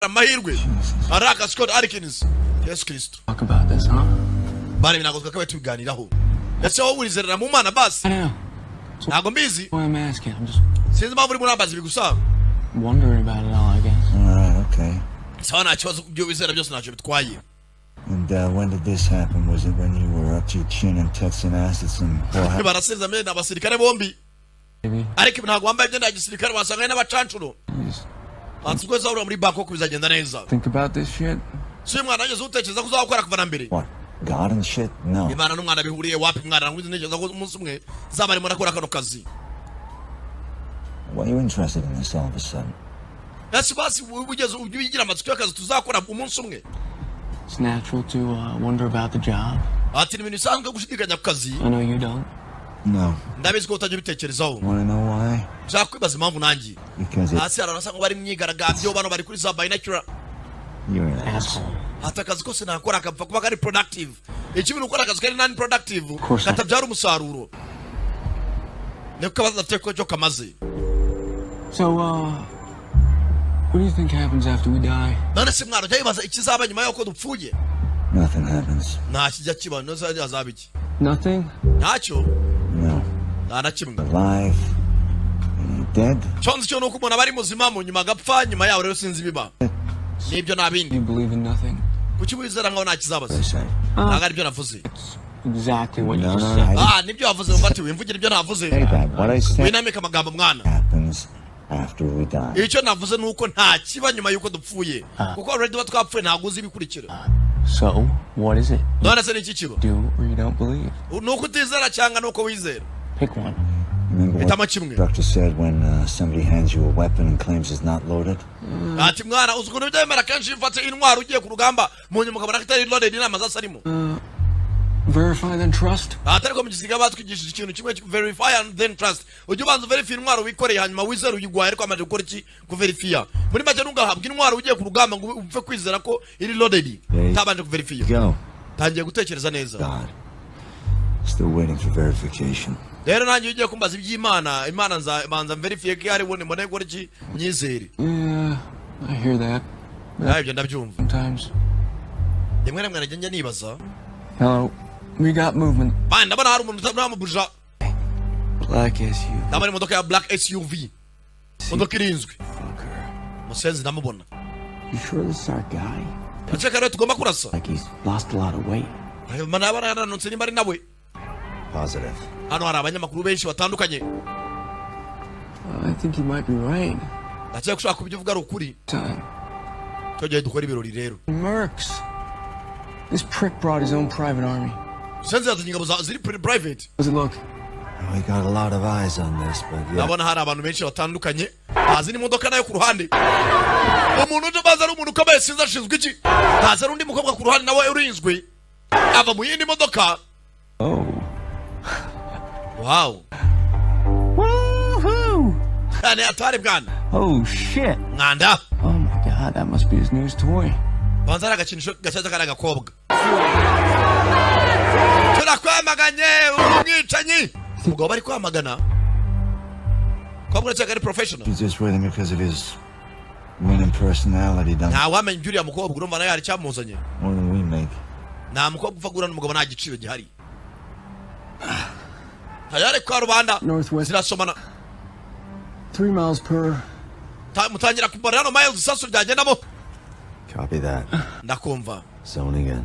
Amahirwe araka Scott Adkins, Yesu Kristo. Talk about this, huh? Bana, ibi ntabwo twakabaye tubiganiraho. Ese wowe urizerera mu Mana basi? I know. Ntabwo mbizi. Why I'm asking. I'm just Sinzi impamvu urimo urambaza ibi gusa. wondering about it all, I guess. All right, okay. Sawa, nta kibazo, ibyo wizera byose ntacyo bitwaye. And when did this happen? Was it when you were up to your chin in Texan acid some whore? Barasiriza mbere, ni abasirikare bombi. Maybe. Ariko ibi ntabwo wambaye imyenda ya gisirikare, wasanga ari n'abacancuro. You just Ati ubwo uzahurira muri Bangkok bizagenda neza. think about this shit. Si uyu mwana wageze utekereza ko uzawukora kuva na mbere? What? God and shit? No. Imana n'umwana bihuriye wapi, mwana? Ntabwo ntekereza ko umunsi umwe zaba arimo arakora kano kazi. Why are you interested in this all of a sudden? Ese basi ugeze ujye ugira amatsiko y'akazi tuzakora umunsi umwe? It's natural to wonder about the job. Ati ni ibintu bisanzwe gushidikanya ku kazi. I know you don't. No. Ndabizi ko utajya ubitekerezaho. Want to know why? Nshaka kwibaza impamvu nanjye. Because it, Hasi hari abasa nkaho bari mu myigaragambyo, bano bari kuri za binocular. You're an asshole. Asshole. Ati akazi kose nakora kapfa kuba kari productive. Ikibi ni ukora akazi kari non productive, Course not. katabyara umusaruro, niko kabaza afite ko cyo kamaze. So, what do you think happens after we die? None se mwana, ujya wibaza ikizaba nyuma y'uko dupfuye? Nothing happens. Nta kijya kiba. None se hazaba iki? Nothing? Ntacyo. No. Nta na kimwe. Alive. And you're dead? Cyo nzi cyo ni uko umuntu aba ari muzima, mu nyuma agapfa. Nyuma yaho rero sinzi ibiba nibyo nta bindi. You believe in nothing? Kuki wizera nkaho nta kizabaza? I say. Ntabwo aribyo navuze. Exactly what you No, just no, said. I Ah, nibyo wavuze ngo ati wimvugire ibyo navuze. didn't say that. What I said Winamika amagambo, mwana. happens after we die. Icyo navuze ni uko nta kiba nyuma y'uko dupfuye, kuko already tuba twapfuye, ntabwo uzi ibikurikira. So, what is it? None se ni iki kiba? Do or you don't believe? Ni uko utizera cyangwa ni uko wizera? Pick one. Remember what Hitamo kimwe. the doctor said when somebody hands you a weapon and claims it's not loaded? Ati mwana, uzi ukuntu byemera kenshi iyo ufate intwaro ugiye ku rugamba, mu nyuma ukabona ko itari loaded, inama zose arimo. Verify then trust. Ati ariko mu gisirikare batwigishije ikintu kimwe, verify and then trust. Ujye ubanza uverify intwaro wikoreye, hanyuma wizere uyigwaye ariko amaze gukora iki? Kuverifiya. Muri make, ntugahabwe intwaro ugiye ku rugamba ngo upfe kwizera ko iri loaded utabanje kuverifiya. Go. Tangiye gutekereza neza. God. Still waiting for verification. Rero nanjye iyo ugiye kumbaza iby'Imana, Imana nzabanza mverifiye ko ihari, ubundi mbone gukora iki? Myizere. Yeah, I hear that Nawe ibyo ndabyumva. sometimes. Rimwe na rimwe najya njya nibaza. Hello. We got movement. Bana, ndabona hari umuntu utamubuja. Black SUV. Ndabona imodoka ya black SUV, imodoka irinzwe. Fucker. Musenzi, ndamubona. You sure this is our guy? Ndakeka rero tugomba kurasa. Like he's lost a lot of weight. Naba yarananutse nimba ari nawe. Positive. Hano hari abanyamakuru benshi batandukanye. I think you might be right. Ndakeka ko ushobora kuba ibyo uvuga ari ukuri. Time. Tugiye dukora ibirori rero. Mercs. This prick brought his own private army. Musenzi yazanye ingabo ziri private. How's it look? We got a lot of eyes on this, but yeah. Ndabona hari abantu benshi batandukanye, hazi n'imodoka nayo ku ruhande. Umuntu uje baza ari umuntu ukomeye, sinzi ashinzwe iki. Haza ari undi mukobwa ku ruhande nawe urinzwe, ava mu yindi modoka. Oh. Wow. Woohoo! Cyane atari bwana. Oh shit. Mwanda. Oh my God, that must be his newest toy. Banza ari agakinisho gashyashya kari agakobwa. Turakwamaganye, uri umwicanyi. Umugabo bari kwamagana kobwa cyangwa ari professional. He's just with him because of his winning personality, don't Ntawamenya ibyo uriya mukobwa, urumva nawe hari icyamuzanye. more than we make. Nta mukobwa upfa guhura n'umugabo nta giciro gihari tayari kwa rubanda. Northwest. Zirasomana. 3 miles per. Mutangira kubara hano miles isasu ryagendamo. Copy that. Ndakumva. Zoning in.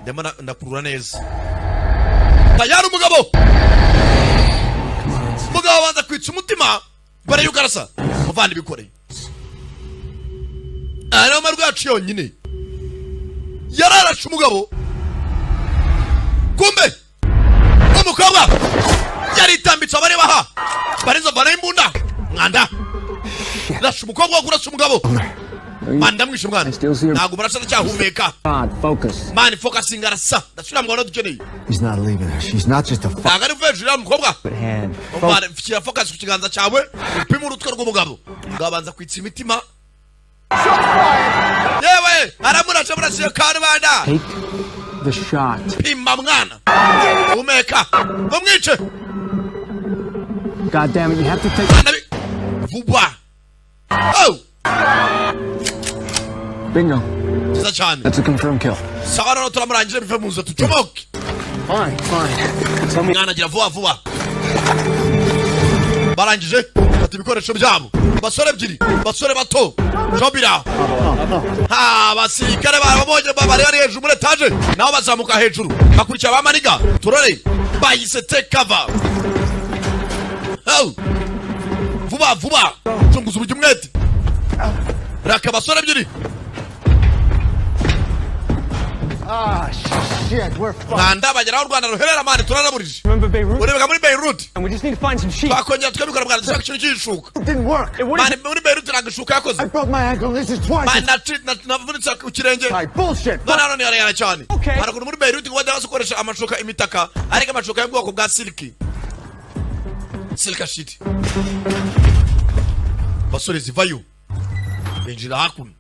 Ndimo ndakurura neza tayari. Umugabo abanza kwitsa umutima mbere yuko arasa. Muvandi, bikore, aya niyo amahirwe yacu yonyine. Yararashe umugabo, kumbe umukobwa yaritambitse abareba aha bariza vanaho imbunda. Mwanda, rasha umukobwa wo kurasa umugabo. Mwana, ndamwishe mwana. Ntabwo murasa, ndacyahumeka. God, focus. Man, focusing, arasa. Ndasubira mu Rwanda dukeneye. He's not leaving her. She's not just a Ntabwo ari hejuru y'uriya mukobwa. Hand. Umwana, shyira focus ku kiganza cyawe, upime urutwe rw'umugabo. Umugabo abanza kwitsa imitima. Yewe, aramurasha, murasiye karubanda. Take the shot. Pima mwana, umeka umwice. God damn it, you have to take. Mwana, vuba. Oh! Bingo. Byiza cyane. That's a confirmed kill. Sawa, noneho turamurangije, bive mu nzu tucomoke. Fine, fine. Tell me. Mwana, agira vuba vuba. Barangije fata ibikoresho byabo, basore ebyiri, basore bato jobira. Ha, abasirikare barababonye, bari bari hejuru muri etaje, nabo bazamuka hejuru bakurikira abamaniga. Turore, bayise take cover. Oh. Vuba vuba, cunguza uburyo umwete raka, basore ebyiri. Ah, shit, we're fucked. Mwanda, bagera aho u Rwanda ruherera, man, turaraburije. Remember Beirut? Urebeka muri Beirut. And we just need to find some sheep. Twakongera tukabikora bwana, dushaka ikintu cy'ishuka. It didn't work. It Man, wouldn't. muri Beirut ntabwo ishuka yakoze. I broke my ankle. This is twice. Man, navunitse ku kirenge. Tight bullshit. None hano ntiharehare cyane. Okay. Hari ukuntu muri Beirut ngo bajya bakoresha amashuka, imitaka, ariko amashuka y'ubwoko bwa silk, silk sheet. Basore zivayo, binjira hakuno,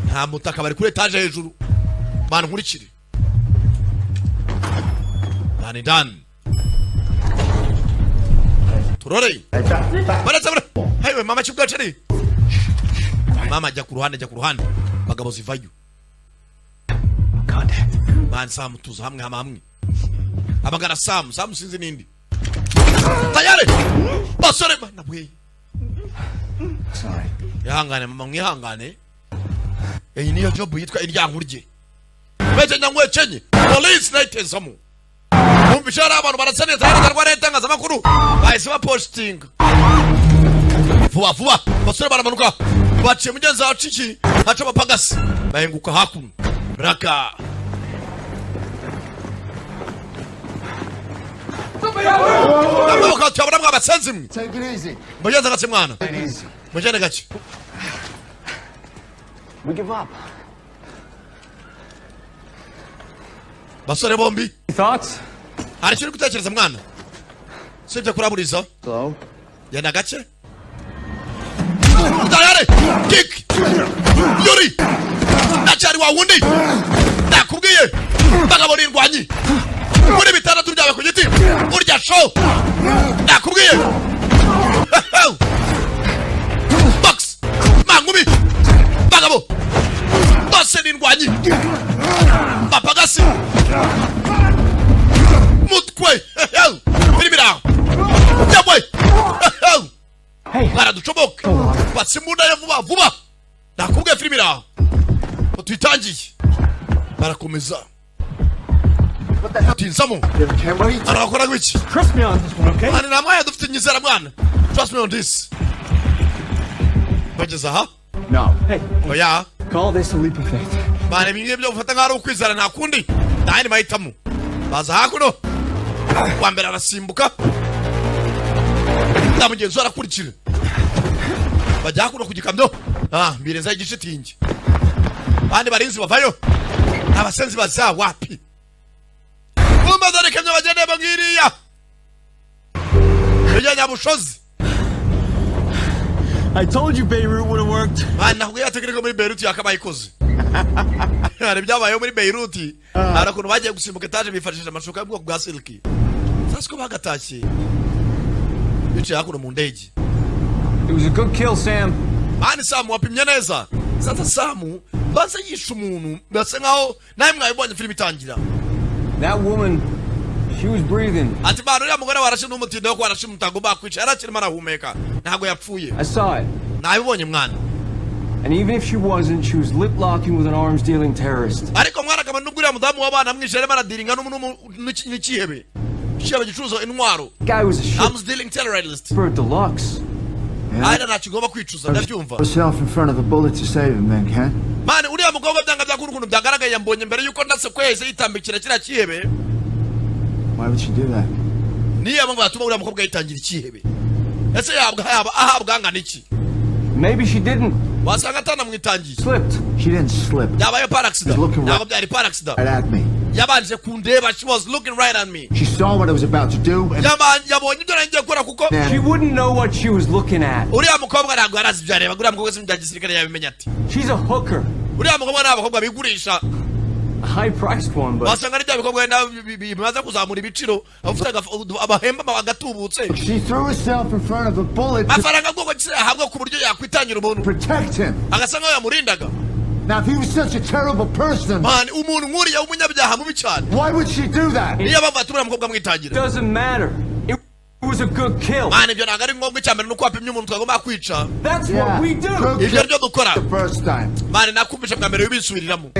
nta mutaka, bari kuri etaje hejuru. Bantu, nkurikire ndani ndani, turore baretse hayiwe mama kibwacari. Mama, jya ku ruhande, jya ku ruhande. Bagabo, zivayo. Contact. Man, Samu, tuza hamwe, hamwe hamwe. Amagara Samu, Samu sinzi nindi tayari. Basore, mana we. Sorry. Ihangane mama, mwihangane. Iyi niyo job yitwa iryankurye mece nyangwecenye. Police nayitezamo, bumvisha hari abantu barasa neza, hari n'itangazamakuru, bahise bapositinga vuba vuba. Basore baramanuka, baciye mugenzi wacu iki haca abapagasi, bahenguka hakuno raka. Amaboko tuyabona, mwabasenzi mwe. Take it easy. Mugenzi gake mwana. Take it easy. Mugende gake. We give up. Basore bombi. Thoughts? Hari icyo uri gutekereza mwana, sibyo kuraburiza? Slow. Genda gake tayari. Kick yuri ndacyari wa wundi nakubwiye. Bagabo n'indwanyi muri bitandatu byawe ku giti urya show, nakubwiye. Box mangumi, bagabo bose n'indwanyi, bapagasi mutwe birimo iraho yabwe. Hey. Mwana, ducomoke, batse imbunda ye vuba vuba. Nakubwiye, filime iraho ngo tuyitangiye, barakomeza tinzamo. Arakora gwiki? Trust me on this one, okay? Mwana, nta mwanya dufite, nyizera mwana, trust me on this. Bageze aha. No. Hey, Oya. call this a leap of faith. Mwana, ibi ngibyo gufata nk'aho ari ukwizera, nta kundi, nta yandi mahitamo. Baza hakuno, uwa mbere arasimbuka na mugenzi we arakurikira, bajya hakuno ku gikamyo. Ah, mbirenzaho igishitingi, abandi barinzi bavayo, abasenzi baza wapi? Kumba dore ikamyo bagendeyemo ngiriya ijya Nyabushozi. I told you Beirut would have worked. Mwana, nakubwiye atekereza muri Beirut yakabaye ikoze. Hari ibyabayeho muri Beirut, hari ukuntu bagiye gusimbuka etaje bifashishije amashuka y'ubwoko bwa silk. Sasa ko bagatashye bicaye hakuno mu ndege. It was a good kill, Sam. Man, Samu, wapimye neza. Sasa Samu baza yishe umuntu, basa nkaho nawe mwabibonye filime itangira. That woman, she was breathing. Ati man, uriya mugore warashe n'umutindo wo warashe umutago bakwica, yarakirimo arahumeka, ntabwo yapfuye. I saw it. Nabibonye mwana. And even if she wasn't, she was lip locking with an arms dealing terrorist. Ariko mwana, akaba nubwo uriya mudamu w'abana mwishe, arimo aradiringa n'ikihebe, ikihebe gicuruza intwaro. Guy was a shit Arms dealing terrorist. bird deluxe. Ariko ntacyo ugomba kwicuza, ndabyumva. Yourself in front of a bullet to save him, then, Ken. Man, uriya mukobwa byanga byakura ukuntu byagaragaye, yambonye mbere yuko ndase ko yahise yitambikira kiriya kihebe. Why would she do that? Niyo mpamvu yatuma uriya mukobwa yitangira ikihebe, ese yabwa yaba ahabwa angana iki? Maybe she didn't. Wasanga atanamwitangiye. Slipped. She didn't slip. Byabaye par accident. He's looking right- Ntabwo byari par accident. Right at me. Yabanje kundeba, she was looking right at me. She saw what I was about to do, and Yabonye ibyo nari ngiye gukora kuko She then wouldn't know what she was looking at. Uriya mukobwa ntabwo yari azi ibyo yareba. Uriya mukobwa si mu bya gisirikare, yabimenya ati? She's a hooker. Uriya mukobwa ni abakobwa bigurisha. A high priced one, but Wasanga ari bya bikorwa wenda bimaze kuzamura ibiciro, abafite abahemba agatubutse. She threw herself in front of a bullet to Amafaranga bwoko ki ahabwa ku buryo yakwitangira umuntu protect him? agasa nkaho yamurindaga? Now, if he was such a terrible person, Man, umuntu nk'uriya w'umunyabyaha mubi cyane, why would she do that? niyo mpamvu atuma uriya mukobwa amwitangira. Doesn't matter. It was a good kill. Man, ibyo ntabwo ari ngombwa. Icya mbere ni uko wapimye umuntu twagomba kwica. That's what we do. Good Ibyo nibyo dukora. the first time. Man, nakumvishe bwa mbere, wibisubiriramo,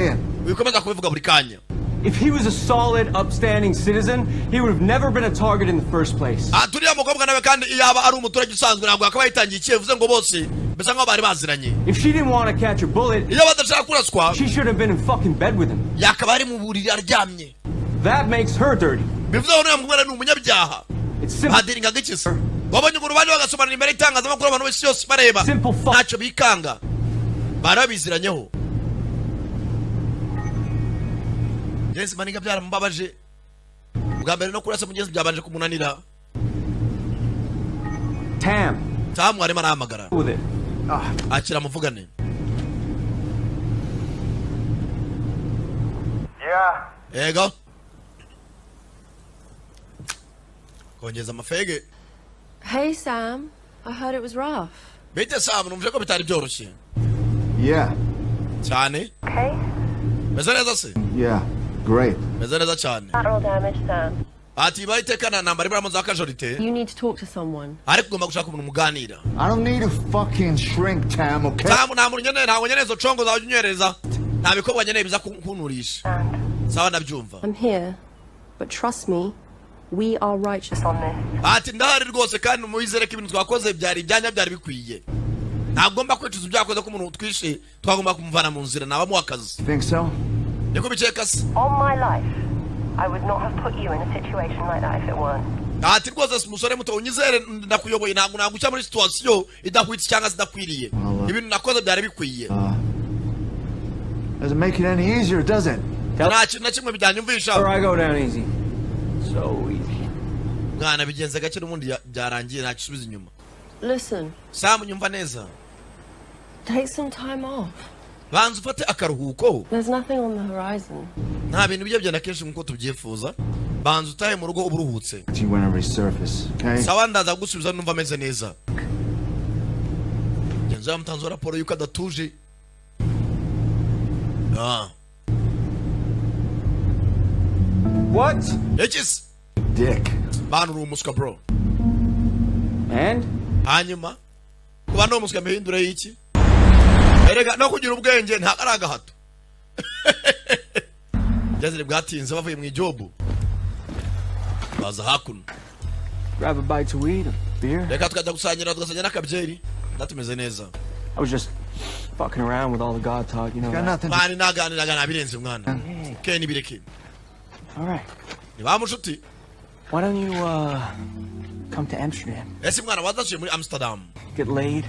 wikomeza kubivuga buri kanya. If he was a solid, upstanding citizen, he would have never been a target in the first place. Ah, turiya mukobwa nawe kandi iyo aba ari umuturage usanzwe, ntabwo yakaba yitangiye ikihe. Bivuze ngo bose bisa nkaho bari baziranye. If she didn't want to catch a bullet, Iyo badashaka kuraswa, she should have been in fucking bed with him. yakaba ari mu buriri aryamye. That makes her dirty. Bivuze ngo uriya mukobwa ni umunyabyaha. It's simple. Badiringaga iki se? Wabonye ukuntu bandi bagasomanira imbere y'itangazamakuru, abantu bose yose bareba? Simple fuck. Ntacyo bikanga, bari babiziranyeho. Mugenzi maniga byaramubabaje bwa mbere no kurasa mugenzi byabanje kumunanira. Tam, Tamu arimo arahamagara. with it. Akira muvugane. Yeah. Yego, kongeza amafege. Hey, Sam. I heard it was rough. Bite Sam, numvise ko bitari byoroshye. Yeah, Cyane. Okay. Meze neza se? Yeah, great. Meze neza cyane. Collateral damage, Sam. Ati ibaye iteka nta ntambara iburamo za casualty. You need to talk to someone. Ariko ugomba gushaka umuntu muganira. I don't need a fucking shrink, Tam, okay? Tamu, nta muntu nkeneye, ntabwo nkeneye izo congo zawe unywereza, nta bikorwa nkeneye biza kunturisha. Sawa, ndabyumva. I'm here, but trust me, we are righteous on this. Ati ndahari rwose, kandi mubizere ko ibintu twakoze byari ibyanya, byari bikwiye. Ntagomba kwicuza ibyo yakoze, ko umuntu twishe twagomba kumuvana mu nzira, nabamuha akazi. Think so? Niko bikeka se? On my life, I would not have put you in a situation like that if it weren't. Ati rwose umusore muto, unyizere, ndakuyoboye, ntabwo naguca muri situation idahwitse cyangwa se idakwiriye. Ibintu nakoze byari bikwiye. Doesn't make it any easier, does it? Nta kintu na kimwe byanyumvisha. Or I go down easy. So easy. Mwana, bigenze gake, n'ubundi byarangiye, nta gisubiza inyuma. Listen, Samu, nyumva neza. take some time off. Banza ufate akaruhuko. There's nothing on the horizon. Nta bintu bijya byenda kenshi nk'uko tubyifuza. Banza utahe mu rugo uba uruhutse. You when I resurface, okay? Sawa, ndaza gusubiza numva ameze neza. Genzo yamutanzeho raporo y'uko adatuje. Ah. What? Iki se? Dick. Bantu, uri umuswa, bro. And? Hanyuma kuba ni umuswa mihindure y'iki? Erega no kugira ubwenge ntabwo ari agahato. Byazire bwatinze, bavuye mu ijob baza hakuno. Grab a bite to eat, a beer. Reka tukajya gusangira, tugasangira n'akabyeri, ndatumeze neza. I was just fucking around with all the God talk. Got That. nothing to Mwana, naganiraga nabirenze, mwana ke nibireke. All right. Ni ba mushuti. Why don't you, come to Amsterdam? Ese mwana, wazasuye muri Amsterdam? Get laid.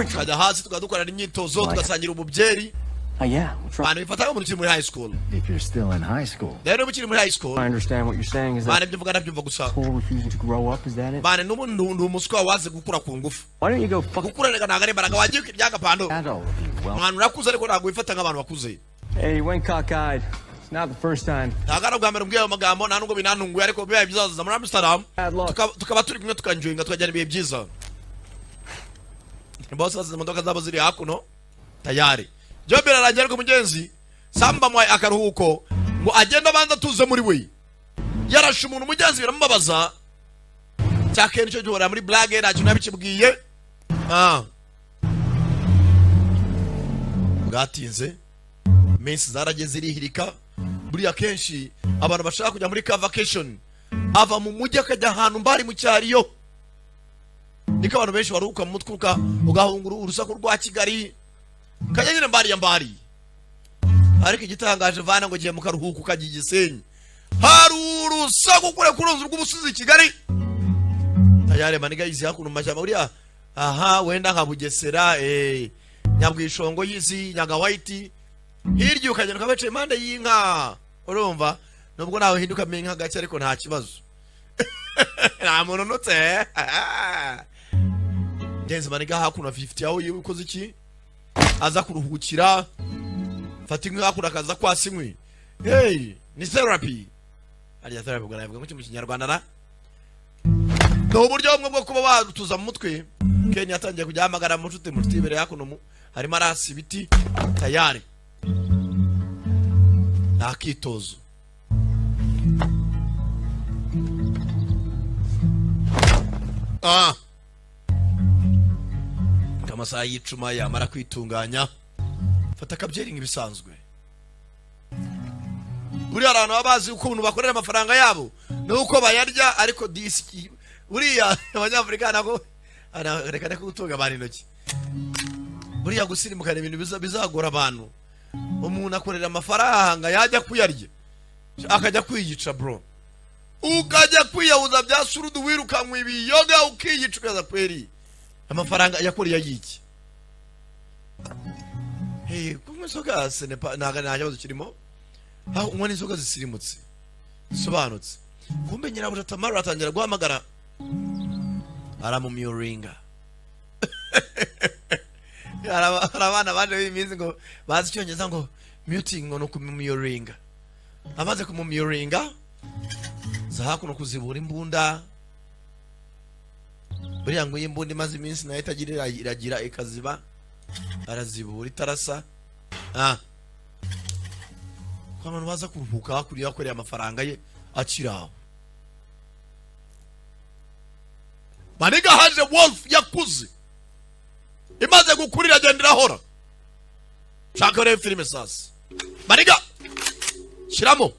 Tukajya hasi tukadukorana imyitozo, tugasangira umubyeri. Yeah, we'll try. Mwana, bifata nk'umuntu ukiri muri high school. If you're still in high school. Rero niba ukiri muri high school. I understand what you're saying. Is Mwana, that ibyo mvuga ndabyumva gusa. school refusing to grow up? Is that it? Mwana, n'ubu ndi umuswa waze gukura ku ngufu. Why don't you go fuck? Gukura reka ntabwo ari imbaraga, wagiye ibyagapando. Adult, you well. Mwana, urakuze ariko ntabwo wifata nk'abantu bakuze. Hey, you went cockeyed. It's not the first time. Ntabwo ari ubwa mbere umbwiye ayo magambo, nta nubwo binantunguye, ariko bibaye byiza muri Amsterdam, Bad luck. tukaba turi kumwe, tukanjoyinga, tukajyana ibihe byiza. Bose basize imodoka zabo ziri hakuno tayari. Job birarangira, ariko mugenzi Samba amuhaye akaruhuko ngo agende abanza atuze muri we. Yarashe umuntu, mugenzi, biramubabaza cya kenshi cyo gihora muri blague, nta kintu yabikibwiye. Ah. Bwatinze, iminsi zarageze irihirika. Buriya kenshi abantu bashaka kujya muri ka vacation, ava mu mujyi akajya ahantu mbari mu cyariyo, niko abantu benshi baruhuka mu mutwe, ugahunga urusaku rwa Kigali, kajya nyine mbari ya mbari. Ariko igitangaje, vana ngo ugiye mu karuhuko ukajya i Gisenyi, hari urusaku kure kuruzi rw'ubusizi i Kigali. Tayari maniga yizi hakuno mu mashyamba buriya aha wenda nka Bugesera, Nyabwishongo yizi Nyagawayiti hirya, ukagenda ukabaca impande y'inka. Urumva nubwo nawe uhindukamo inka gake, ariko nta kibazo, nta muntu unutse. Ngenzi maniga hakuno 50 aho yiwe ukoze iki, aza kuruhukira, fata inkwi hakuno akaza kwasa inkwi. Hey, ni therapy. Hariya therapy ubwo navuga ngo mu Kinyarwanda na ni uburyo bumwe bwo kuba watuza mu mutwe. Ken yatangiye kujya ahamagara mu nshuti, mu nshuti imbere hakuno harimo arasa ibiti tayari ni akitozo. Amasaha y'icuma yamara kwitunganya, fata akabyeri nk'ibisanzwe. Buriya abantu baba bazi ukuntu bakorera amafaranga yabo nuko bayarya, ariko disiki buriya Abanyafurika nabo reka reka gutunga abantu intoki. Buriya gusirimukana ibintu bizagora abantu. Umuntu akorera amafaranga, yajya kuyarya akajya kwiyica, bro, ukajya kwiyahuza bya surudu, wirukankwa ibiyoga ukiyica, ukaza kweri amafaranga yakoreye ayiki? Hey, kunywa inzoga ntabwo nta kibazo kirimo, aho unywa n'inzoga zisirimutse zisobanutse. Kumbe nyirabuja Tamara atangira guhamagara, aramumiyuringa. Hari abana baje b'iyi minsi ngo bazi Icyongereza, ngo muting, ngo ni ukumumiyuringa. Amaze kumumiyuringa, za hakuno kuzibura imbunda. Buriya ngo iyi imbunda imaze iminsi nayo itagira iragira ikaziba, arazibura itarasa. Ko abantu baza kuruhuka hakurya, yakoreye amafaranga ye akiri aho. Maniga haje wolf yakuze, imaze gukura iragenda irahora. Shaka rero filime sasa, maniga shyiramo.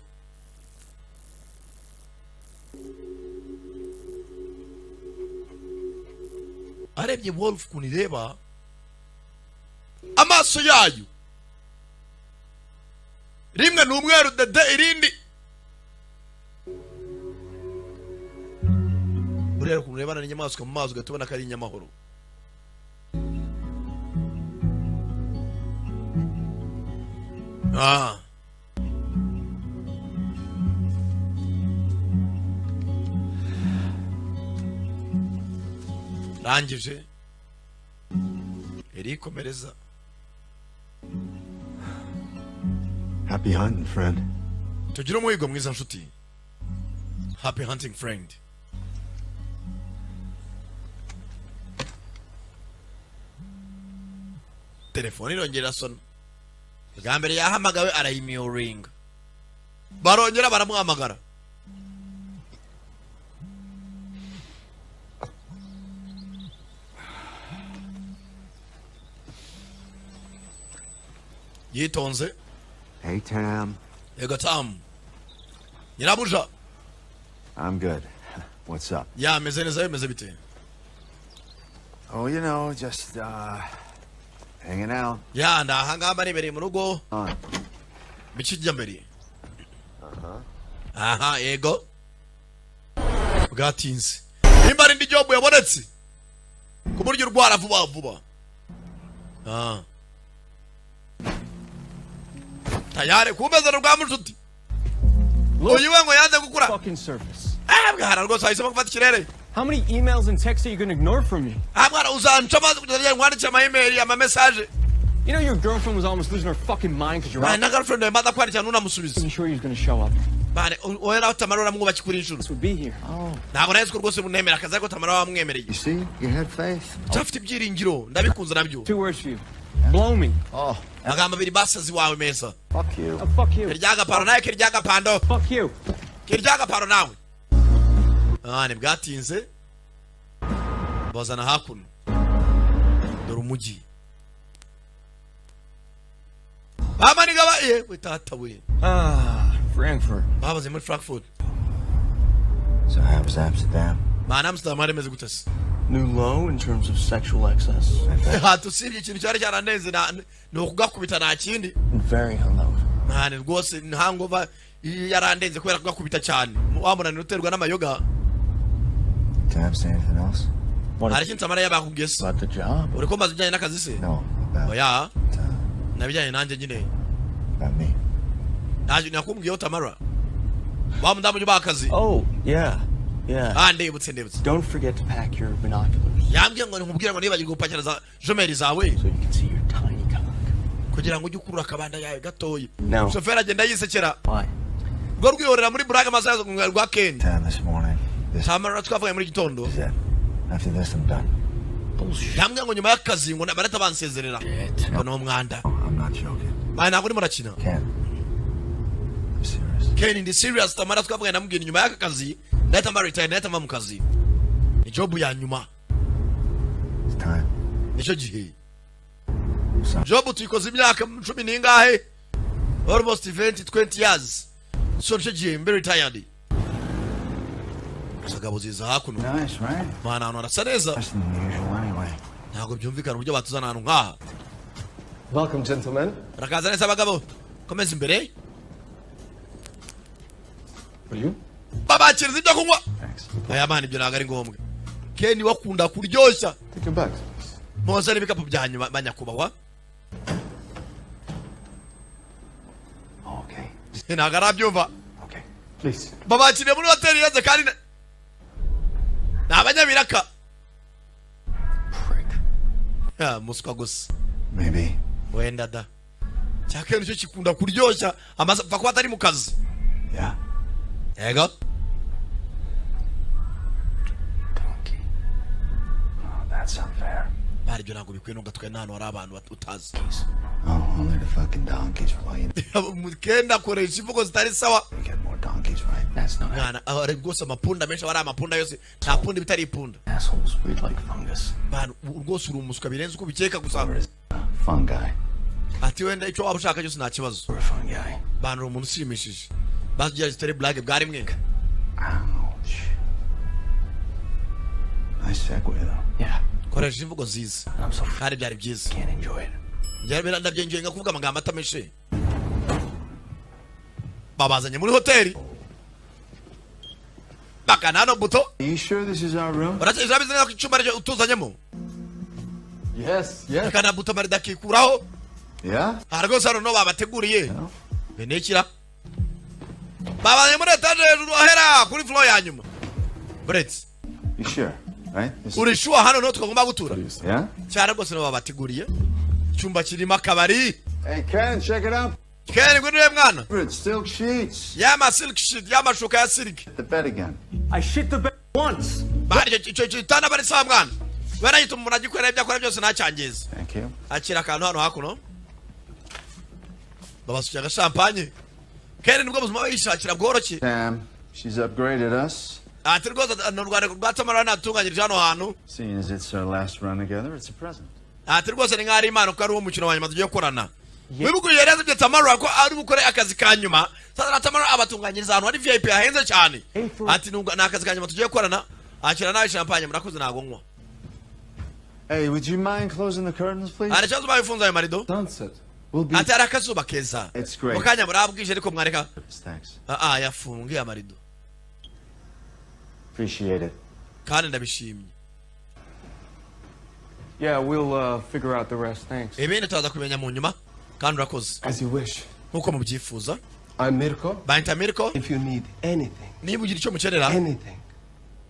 Arebye wolf ukuntu ireba, amaso yayo rimwe ni umweru dede, irindi buriya ukuntu urebana n'inyamaswa mu maso ugahita ubona ko ari inyamahoro. Rangije erikomereza. Happy hunting, friend. Tugire umuhigo mwiza, nshuti. Happy hunting, friend. Telefone irongera irasona. Bwa mbere yahamagawe arayimiyuringa, barongera baramuhamagara. Yitonze. Hey, Tam. Yego Tamu, nyirabuja. I'm good. What's up? Yameze neza, bimeze bite? Oh, just hanging out. Ya, ndahangaha nibereye mu rugo. On. Bikijya mbere aha. Yego, bwatinze. Nimba ari indi job yabonetse ku buryo urwara vuba vuba. Tayari kumeza rwa mushuti uyu we ngo yanze gukura. Fucking surface. Ah, bwana, rwose wahisemo gufata ikirere. How many emails and texts are you gonna ignore from me? Ah mwana, uzanca amazi kugeza ryari nkwandikira ama email, ama message? You know your girlfriend was almost losing her fucking mind because you're out. Na girlfriend yawe maze kwandikira ntunamusubize. Wasn't sure he was gonna show up. Bane wowe nawe Tamara uramwubaki kuri inshuro. This would be here. Ntabwo nari ko rwose munemera akazi, ariko Tamara wamwemereye. You see? You had faith. Cyafite ibyiringiro, ndabikunze nabyo. Two words for you. Blow me. Oh, Amagambo abiri basazi wawe meza. fuck you. Oh, fuck you. Kiryagaparo nawe, kiryagapando. Fuck you. Kiryagaparo nawe. Ntibwatinze bazana hakuno. Dore umujyi bamaniga ba yewe tata we. Ah, Frankfurt. Babaze muri Frankfurt. So how was Amsterdam? Mana, Amsterdam hari imeze gute se? New low in terms of sexual excess. Ha, usibye ikintu cyari cyarandenze ni ukugakubita, nta kindi. And very hungover. Ntane rwose ntangova yarandenze kubera kugakubita cyane, wa munaniro uterwa n'amayoga. Tam say anything else? What Hari ikindi Samara yabakubwiye se? about the job? Uri kumbaza ibijyanye n'akazi se? No, about Oya. uh, Nabijyanye nanjye nyine. about me. Ntacyo nakubwiyeho, Tamara wa mudamu ujya ubaha akazi. Oh, yeah. Yeah. Ah, ndibutse, ndibutse. Don't forget to pack your binoculars Yambwiye ngo nkubwire ngo nibagirwe gupakira za jumelles zawe so you can see your tiny cock. Kugira ngo ujye ukurura akabanda yawe gatoya. No. Shoferi agenda yisekera. Why? Rwo rwihorera muri burage amasaha rwa Ken. Tam this morning. This Tamara twavuganye muri gitondo. is it. After this, I'm done. Bullshit. Yambwiye ngo nyuma y'akazi ngo barahita bansezerera, ngo ni umwanda. I'm not joking. Maya, ntabwo urimo urakina. Ken. I'm serious. Ken, ndi serious. Tamara twavuganye, namubwiye nyuma y'aka kazi ndahita mba retire, ndahita mva mu kazi, ni job ya nyuma. It's time. Nicyo gihe. Sorry. Job tuyikoze imyaka cumi n'ingahe, almost 20 20 years, so nicyo gihe mbe retired. Abagabo ziza hakuno. Nice, right? Mana, ahantu harasa neza. Less than usual, anyway. Ntabwo byumvikana uburyo batuzana ahantu nk'aha. Welcome, gentlemen. Barakaza neza abagabo, komeza imbere. For you? Babakiriza ibyo kunywa. Thanks. Aya mana, ibyo ntabwo ari ngombwa. Ken wakunda kuryoshya. Take your bags, please. Muze n'ibikapu byanyu, banyakubahwa. Okay. Ntabwo arabyumva. Okay. Please. Babakiriye muri hoteli irenze kandi ni abanyabiraka. Prick. Ya, muswa gusa. Maybe. Wenda da cya Ken cyo kikunda kuryoshya amaze apfa kuba atari mu kazi. Yeah. Yego. Donkey. Oh, that's unfair. Bari ibyo ntabwo bikwiye, nubwo twe n'ahantu hari abantu utazi. Oh, only the fucking donkeys. Well, you Ken akoresha imvugo zitari sawa. we get more donkeys, right? That's not Mwana, aho ari rwose amapunda menshi, aba ari amapunda yose, nta punda ibitari ipunda. Assholes breed like fungus. Mwana, ubu rwose uri umuswa birenze uko ubikeka gusa. Or is fungi. Ati wenda icyo waba ushaka cyose, nta kibazo. We're a fun guy. Bantu, uri umuntu ushimishije, bazi zitari blague bwa rimwe. Ouch. Nice segue, though. Yeah. Koresha imvugo nziza. I'm so Kandi byari byiza. Can't enjoy it. Ndabyengeye kuvuga amagambo atameshe. Babazanye muri hoteli, bakana hano buto. Are you sure this is our room? Urabizi neza ko icyumba aricyo utuzanyemo? Yes. Akana buto marida akikuraho. Yeah? Aha rwose hano no babateguriye. No? Benekira babazanye muri etaje hejuru ahera kuri floor ya nyuma buretse. You sure? Right? This Uri sure hano niho twagomba gutura? Yeah? Cyane rwose, nibo babateguriye icyumba kirimo akabari. Hey, Ken, check it out. Ken, ngwino urebe mwana. It's silk sheets. Yama silk sheet, y'amashuka ya silk. The bed again. I shit the bed once. Bari icyo gitanda bari sawa mwana, barayituma umuntu agikorera ibyo akora byose ntacyangiza. Thank you. Akira akantu hano hakuno, babasukira agashampanye. Ken nibwo buzima yishakira bworoshye. Tam, she's upgraded us. Ati rwose ni urwandiko rwa Tamara natunganyirije hano hantu. Seeing as it's our last run together, it's a present. Ati rwose ni nk'aho ari impano kuko ari uwo mukino wa nyuma tugiye gukorana. Wibuke yari yazibye Tamara ko ari bukore akazi ka nyuma. Sasa na Tamara abatunganyiriza ahantu hari VIP hahenze cyane. Ati nubwo ni akazi ka nyuma tugiye gukorana. Akira nawe champagne. Murakoze, ntabwo nywa. Hey, would you mind closing the curtains, please? Hari ikibazo babifunze ayo marido? Sunset will be Ati hari akazuba keza. It's great. Mu kanya murabwije, ariko mwareka. Thanks. Ah ah, yafunge amarido. Appreciate it. Kandi ndabishimye. Yeah, we'll figure out the rest. Thanks. Ibindi turaza kubimenya mu nyuma, kandi urakoze. As you wish. Nk'uko mubyifuza. I'm Mirko. Banyita Mirko. If you need anything, Niba ugira icyo mukenera, anything,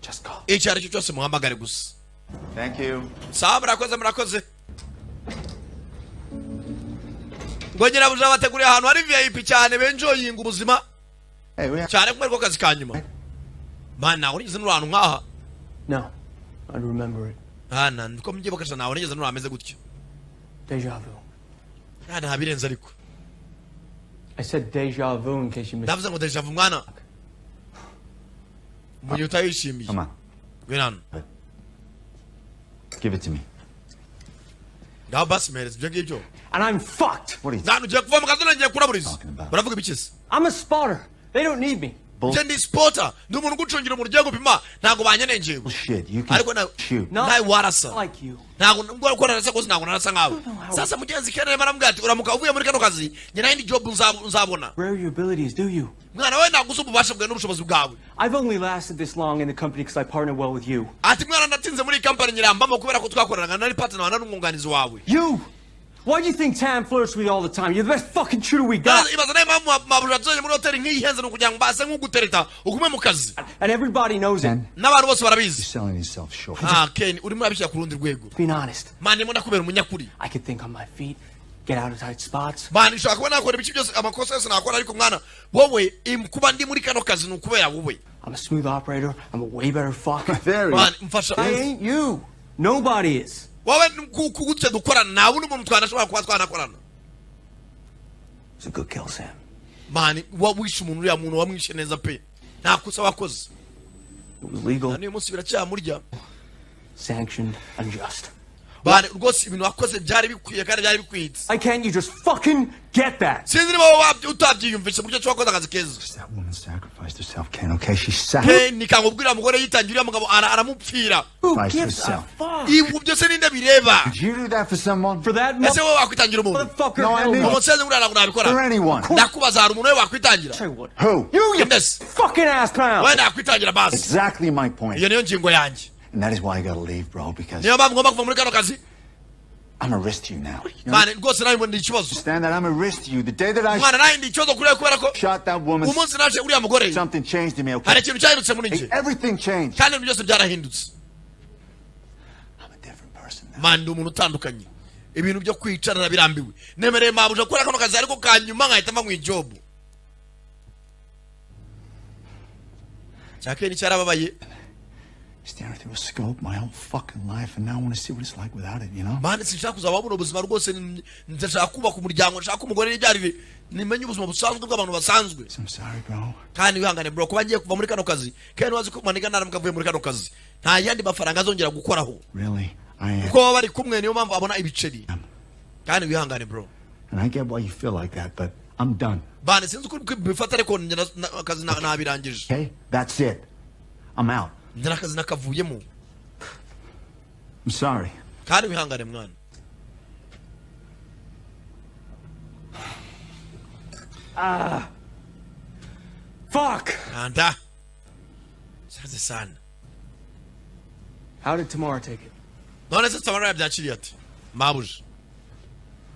just call. icyo ari cyo cyose, muhamagare gusa. Thank you. Sawa, murakoze, murakoze. Ngo nyirabuja bateguriye ahantu hari VIP cyane, benjoyinga ubuzima. Hey, we Cyane kumwe ko kazi ka nyuma. Mana, ntabwo nigeze nura ahantu nk'aha. No, I'd remember it. Hana niko mbyibuka cyane, ntabwo nigeze nura hameze gutyo. Deja vu. Nta birenze ariko. I said deja vu in case you missed. Ndavuze ngo deja vu mwana, mu gihe utayishimiye. Come on. Ngwino hano. Give it to me. Ngaho basi mpereza ibyo ngibyo. And I'm fucked. What are you Nta ugiye kuva mu kazi, ngiye kuraburiza. Talking about? Baravuga ibiki? I'm a spotter. They don't need me. Njye ndi spotter, ndi umuntu ugucungira umuntu ugiye gupima, ntabwo banyenengeye. Bullshit. You can Ariko nawe shoot. No. nawe warasa. Like you. Ntabwo nubwo uko narasa kose, ntabwo narasa nkawe. Sasa mugenzi Ken arimo aramubwira ati uramuka uvuye muri kano kazi, njye nta yindi job nzabona. Rare your abilities, do you? Mwana we, ntabwo uzi ububasha bwawe n'ubushobozi bwawe. I've only lasted this long in the company because I partner well with you. Ati mwana, natinze muri iyi kampani nyirambamo kubera ko twakoranaga, nari partner wawe, nari umwunganizi wawe. You! Why do you think Tam flirts with you all the time? You're the best fucking shooter we got. Ibaza nayo mpamvu mabuja tuzanye muri hoteli nk'iyi ihenze, ni ukugira ngo mbase nk'ugutereta ugume mu kazi. And everybody knows it. N'abantu bose barabizi. Selling yourself short. Ah, Ken, urimo urabishyira ku rundi rwego. Being honest, Mwana, ndimo ndakubera umunyakuri. I can think on my feet, Get out of tight spots. Man, nshobora kuba nakora ibice byose, amakosa yose nakora, ariko mwana wowe kuba ndi muri kano kazi ni ukubera wowe. I'm a smooth operator. I'm a way better fuck. There he Man, mfasha. I ain't you. Nobody is. Wowe gutya dukorana, nta wundi muntu twanashobora kuba twanakorana. It's a good kill, Sam. Man, wa wishe umuntu, uriya muntu wamwishe neza pe, nta kosa wakoze. It was legal, Na n'uyu munsi biracyamurya. sanctioned, and just. Man, rwose ibintu wakoze byari bikwiye kandi byari bikwitse. Why can't you just fucking get that? Sinzi niba wowe utabyiyumvishe mu buryo ki wakoze akazi keza. That woman sacrificed herself, Ken, okay? She sacrificed Ken, nikangubwira, umugore yitangira, uriya mugabo aramupfira. Who gives a herself. fuck? Ibi byose ninde bireba? Did you do that for someone? For that Ese wowe wakwitangira umuntu? motherfucker? No, I Hell mean- no. Umusenzi nguriya ntabwo nabikora. For anyone. Ndakubaza, hari umuntu we wakwitangira? I would. Who? You, you Inde se? fucking ass pound. Wowe nakwitangira basi. Exactly my point. Iyo niyo ngingo yanjye. And that is why I gotta leave, bro, because Niyo mpamvu ngomba kuva muri kano kazi. I'm a risk to you now. You Man, rwose nawe ndi ikibazo. understand that? I'm a risk to you. The day that I Mwana, nawe ndi ikibazo kuri wowe kubera ko shot that woman, umunsi naje uriya mugore, something changed in me, okay? hari ikintu cyahindutse muri Hey, njye. everything changed. Kandi ibintu byose byarahindutse. I'm a different person now. Man, ndi umuntu utandukanye. Ibintu byo kwicarana birambiwe. Nemereye mabuja gukora kano kazi ariko kanyuma nkahita mva mu i job. Cya Ken cyarababaye. Staring through a scope my whole fucking life, and now I want to see what it's like without it, you know? Man, sinshaka kuzaba buno buzima rwose. Ndashaka kubaka umuryango, nshaka umugore n'ibyarire, nimenye ubuzima busanzwe bw'abantu basanzwe. So I'm sorry, bro. Kandi wihangane bro kuba ngiye kuva muri kano kazi. Kandi wazi ko maniga naramuka avuye muri kano kazi nta yandi mafaranga azongera gukoraho. Really, I am. Kuko baba bari kumwe, niyo mpamvu abona ibiceri. Kandi wihangane bro. And I get why you feel like that, but I'm done. Bane, sinzi uko bifata, ariko njye akazi nabirangije. Okay? That's it. I'm out. Njye n'akazi nakavuyemo. I'm sorry. Kandi wihangane mwana. Fuck. Anda sanze sana. How did Tamara take it? None se Tamara yabyakiriye ati mabuja?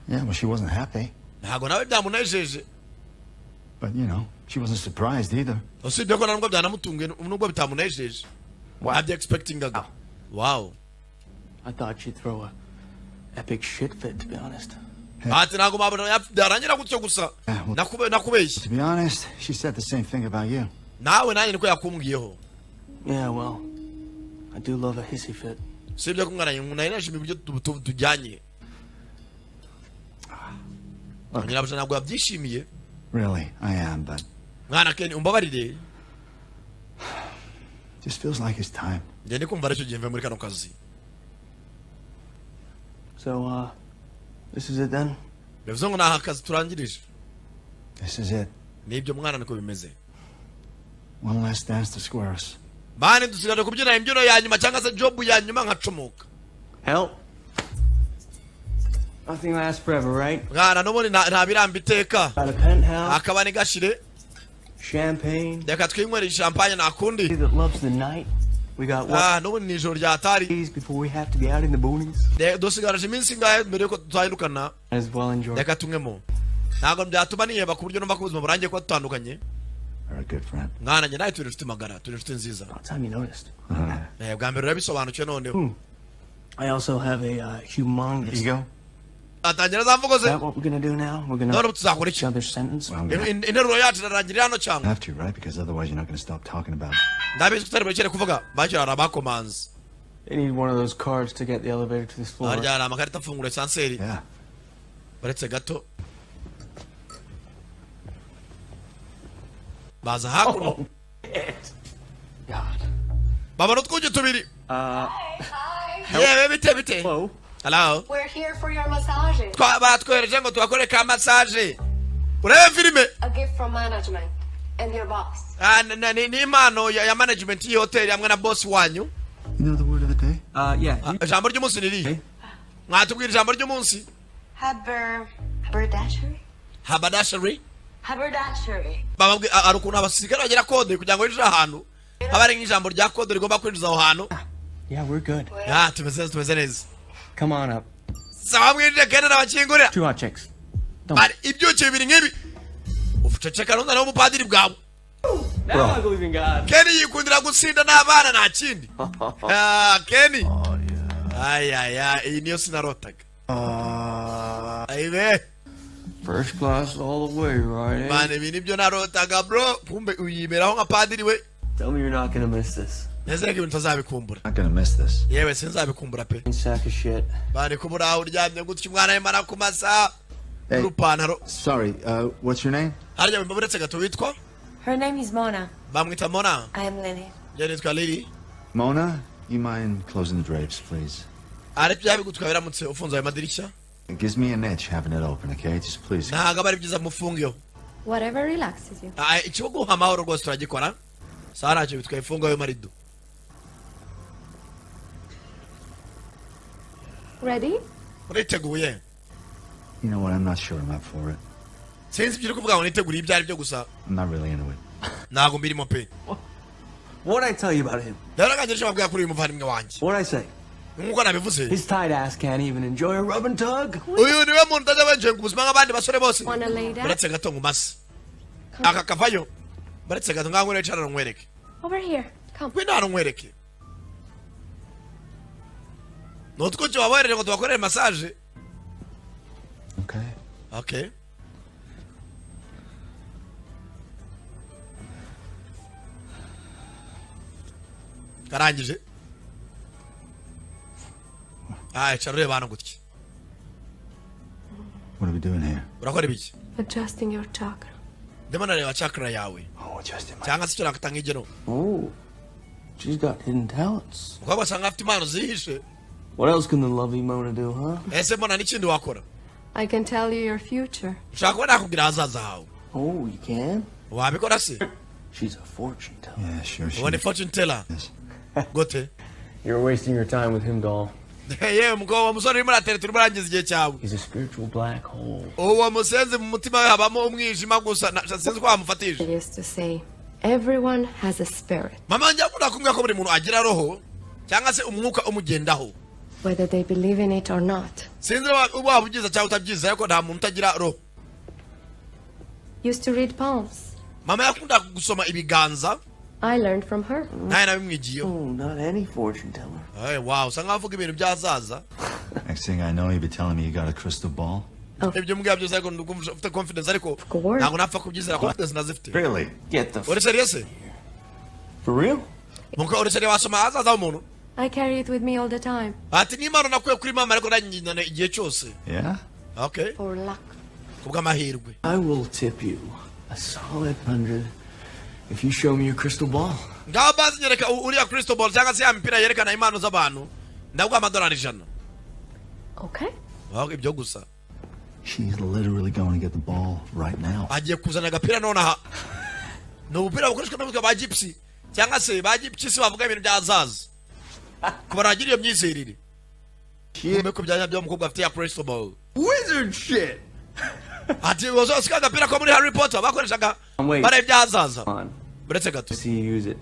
Yeah, well, she wasn't happy. Ntabwo nawe byamunejeje. But, she wasn't surprised either. Usibye ko nubwo byanamutunguye, nubwo bitamunejeje, ntabyo expectingaga. Wow. I thought she'd throw a epic shit fit, to be honest. Ati ntabwo mabuja byarangira gutyo gusa. Yeah, well- Nakubeshye. To be honest, she said the same thing about you. Nawe nanjye niko yakumbwiyeho. Yeah, well, I do love a hissy fit. Usibye ko mwana nari nashimye uburyo tujyanye. Nyirabuja ntabwo yabyishimiye. Really, I am, but Mwana Ken, umbabarire. just feels like it's time. Njye ndi kumva aricyo gihe mve muri kano kazi. So, this is it then? Bivuze ngo ni aha kazi turangirije? This is it. Nibyo mwana, niko bimeze. One last dance to square us. Man, dusigaje kubyina imbyino ya nyuma cyangwa se job ya nyuma nkacomoka. Hell. Nothing lasts forever, right? Mwana, n'ubundi nta biramba iteka. Got a penthouse, Akaba ni gashire. champagne. Reka twinywere champagne, nakundi. That loves the night. We got what Ah, n'ubundi ni ijoro ryatari. days before we have to be out in the boonies? Dusigaje iminsi ingahe mbere yuko tutahindukana? Might as well enjoy. Reka tunywemo, ntabwo byatuma niheba ku buryo numva ko ubuzima burangiye kuba dutandukanye. You're a good friend. Mwana, njye nawe turi inshuti magara, turi inshuti nziza. About time you noticed. Bwa mbere urabisobanukiwe noneho. I also have a humongous. Ego? Atangira za mvugo Is ze. that what we're gonna do now? We're gonna None ubu tuzakora each iki? other's sentence. Well, I'm gonna Interuro yacu irarangirira hano cyangwa? have to, right? Because otherwise you're not gonna stop talking about it. Ndabizi ko utari burekere kuvuga. Bakira hari abakomanzi. They need one of those cards to get the elevator to this floor. Harya hari amakarita afungura ascenseur? Yeah. Baretse gato, baza hakuno. God. Babona utwugi tubiri. Yewe, bite bite? Hello. Hello. We're here for your massages. Batwohereje ngo tubakore ka massage, urebe filime. A gift from management and your boss. Ah, ni impano ya management y'iyi hoteli hamwe na boss wanyu. You know the word of the day? Yeah. Ah, ijambo ry'umunsi ni irihe? Mwatubwira ijambo ry'umunsi? Haber haberdashery? Haberdashery. Haberdashery. Hari ukuntu abasirikare bagira code kugira ngo winjire ahantu, haba hari nk'ijambo rya code rigomba kwinjiza aho hantu. Yeah, we're good. Ah, tumeze neza, tumeze neza. Come on up. Saba mwinjire kandi nabakingurira. Two hot chicks. Bari ibyuki bibiri nk'ibi, uceceka ntuzane umupadiri bwawe. Now I believe in God. Kenny yikundira gusinda n'abana, nta kindi. Ah, Kenny, ayaya, iyi niyo sinarotaga. Ayibe. First class all the way, right, eh? Man, ibi nibyo narotaga, bro. Kumbe uyiberaho nka padiri we. Tell me you're not gonna miss this. Neze ko ibintu utazabikumbura. Not gonna miss this. Yewe, sinzabikumbura pe. Sack of shit. Bari kubura aho uryamye gutya, umwana arimo arakumasa Hey. n'urupantaro. Sorry, what's your name? Harya wumva, uretse gato, witwa? Her name is Mona. Bamwita Mona. I am Lily. Njye nitwa Lily. Mona, you mind closing the drapes, please? Ariko byaba bigutwaye biramutse ufunze ayo madirishya? It gives me an itch having it open, okay? Just please. Ntabwo aba ari byiza, mufungeho. Whatever relaxes you. Ah, ikiguha amahoro rwose turagikora. Sawa, ntacyo bitwaye, funga ayo marido. Ready? Uriteguye? You know what? I'm not sure I'm up for it. Sinzi ibyo uri kuvuga ngo niteguriye ibyo ari byo gusa. I'm not really into it. Ntabwo mbirimo pe. What'd I tell you about him? Rero ngange icyo babwira kuri uyu muvandimwe wanjye. What'd I say? Nk'uko nabivuze. His tight ass can't even enjoy a rub and tug. Uyu niwe muntu utajya wenjenga ubuzima nk'abandi basore bose. Wanna lay down? Uretse gato ngumase aka kavayo, uretse gato ngaho ngwino wicara nkwereke. Over here. Come. Ngwino hano nkwereke. Ni utwuki wabohereje ngo tubakorere massage. Okay. Okay. Karangije. Ah, icara ureba hano gutya. What are we doing here? Urakora ibiki? Adjusting your chakra. Ndimo nareba chakra yawe. Oh, adjusting my. Cyangwa se icyo nakata nk'igeno. Oh, she's got hidden talents. Umukobwa asanga afite impano zihishe. What else can the lovely Mona do, huh? Ese mbona n'ikindi wakora? I can tell you your future. Ushaka kuba nakubwira ahazaza hawe. Oh, you can? Wabikora se? She's a fortune teller. Yeah, sure. She Ubone fortune teller is. Gute? You're wasting your time with him, doll. Yewe mukobwa, uwo musore urimo uratereta, urimo urangiza igihe cyawe. He's a spiritual black hole. Uwo musenzi mu mutima we habamo umwijima gusa, sinzi ko wamufatije. I used to say, everyone has a spirit, Mama njya akunda kumbwira ko buri muntu agira roho cyangwa se umwuka umugendaho, whether they believe in it or not. Sinzi niba waba ubyiza cyangwa utabyiza, ariko nta muntu utagira roho. Used to read palms. Mama yakunda gusoma ibiganza. I learned from her. Nawe nabimwigiyeho. Oh, not any fortune teller. Hey, wow, usa nkaho avuga ibintu by'ahazaza. Next thing I know, you'll be telling me you got a crystal ball. Ibyo mbwira byose, ariko ndumva ufite confidence, ariko Course. ntabwo napfa kubyizera, confidence nazifite. Really? Get the Uri serious? For real? Muko uri serious, wasoma ahazaza h'umuntu? I carry it with me all the time. Ati n'impano nakuye kuri mama, ariko nanyinyana igihe cyose. Yeah? Okay. For luck. Kubw'amahirwe. I will tip you a solid 100 if you show me your crystal ball. Ngaho bazi nyereka uriya crystal ball cyangwa se ya mipira yerekana impano z'abantu, ndaguha amadolari 100. Okay. Wow, ibyo gusa. She's literally going to get the ball right now. Agiye kuzana agapira nonaha. Ni ubupira bukoreshwa n'abitwa ba gypsy cyangwa se ba gypsy bavuga ibintu by'ahazaza ku baragira iyo myizerere. Kumbe ko byanya by'umukobwa afite ya crystal ball. Wizard shit! Ati uzosika agapira ko muri Harry Potter bakoreshaga Wait. bareba iby'ahazaza. On. Uretse gato. See you use it.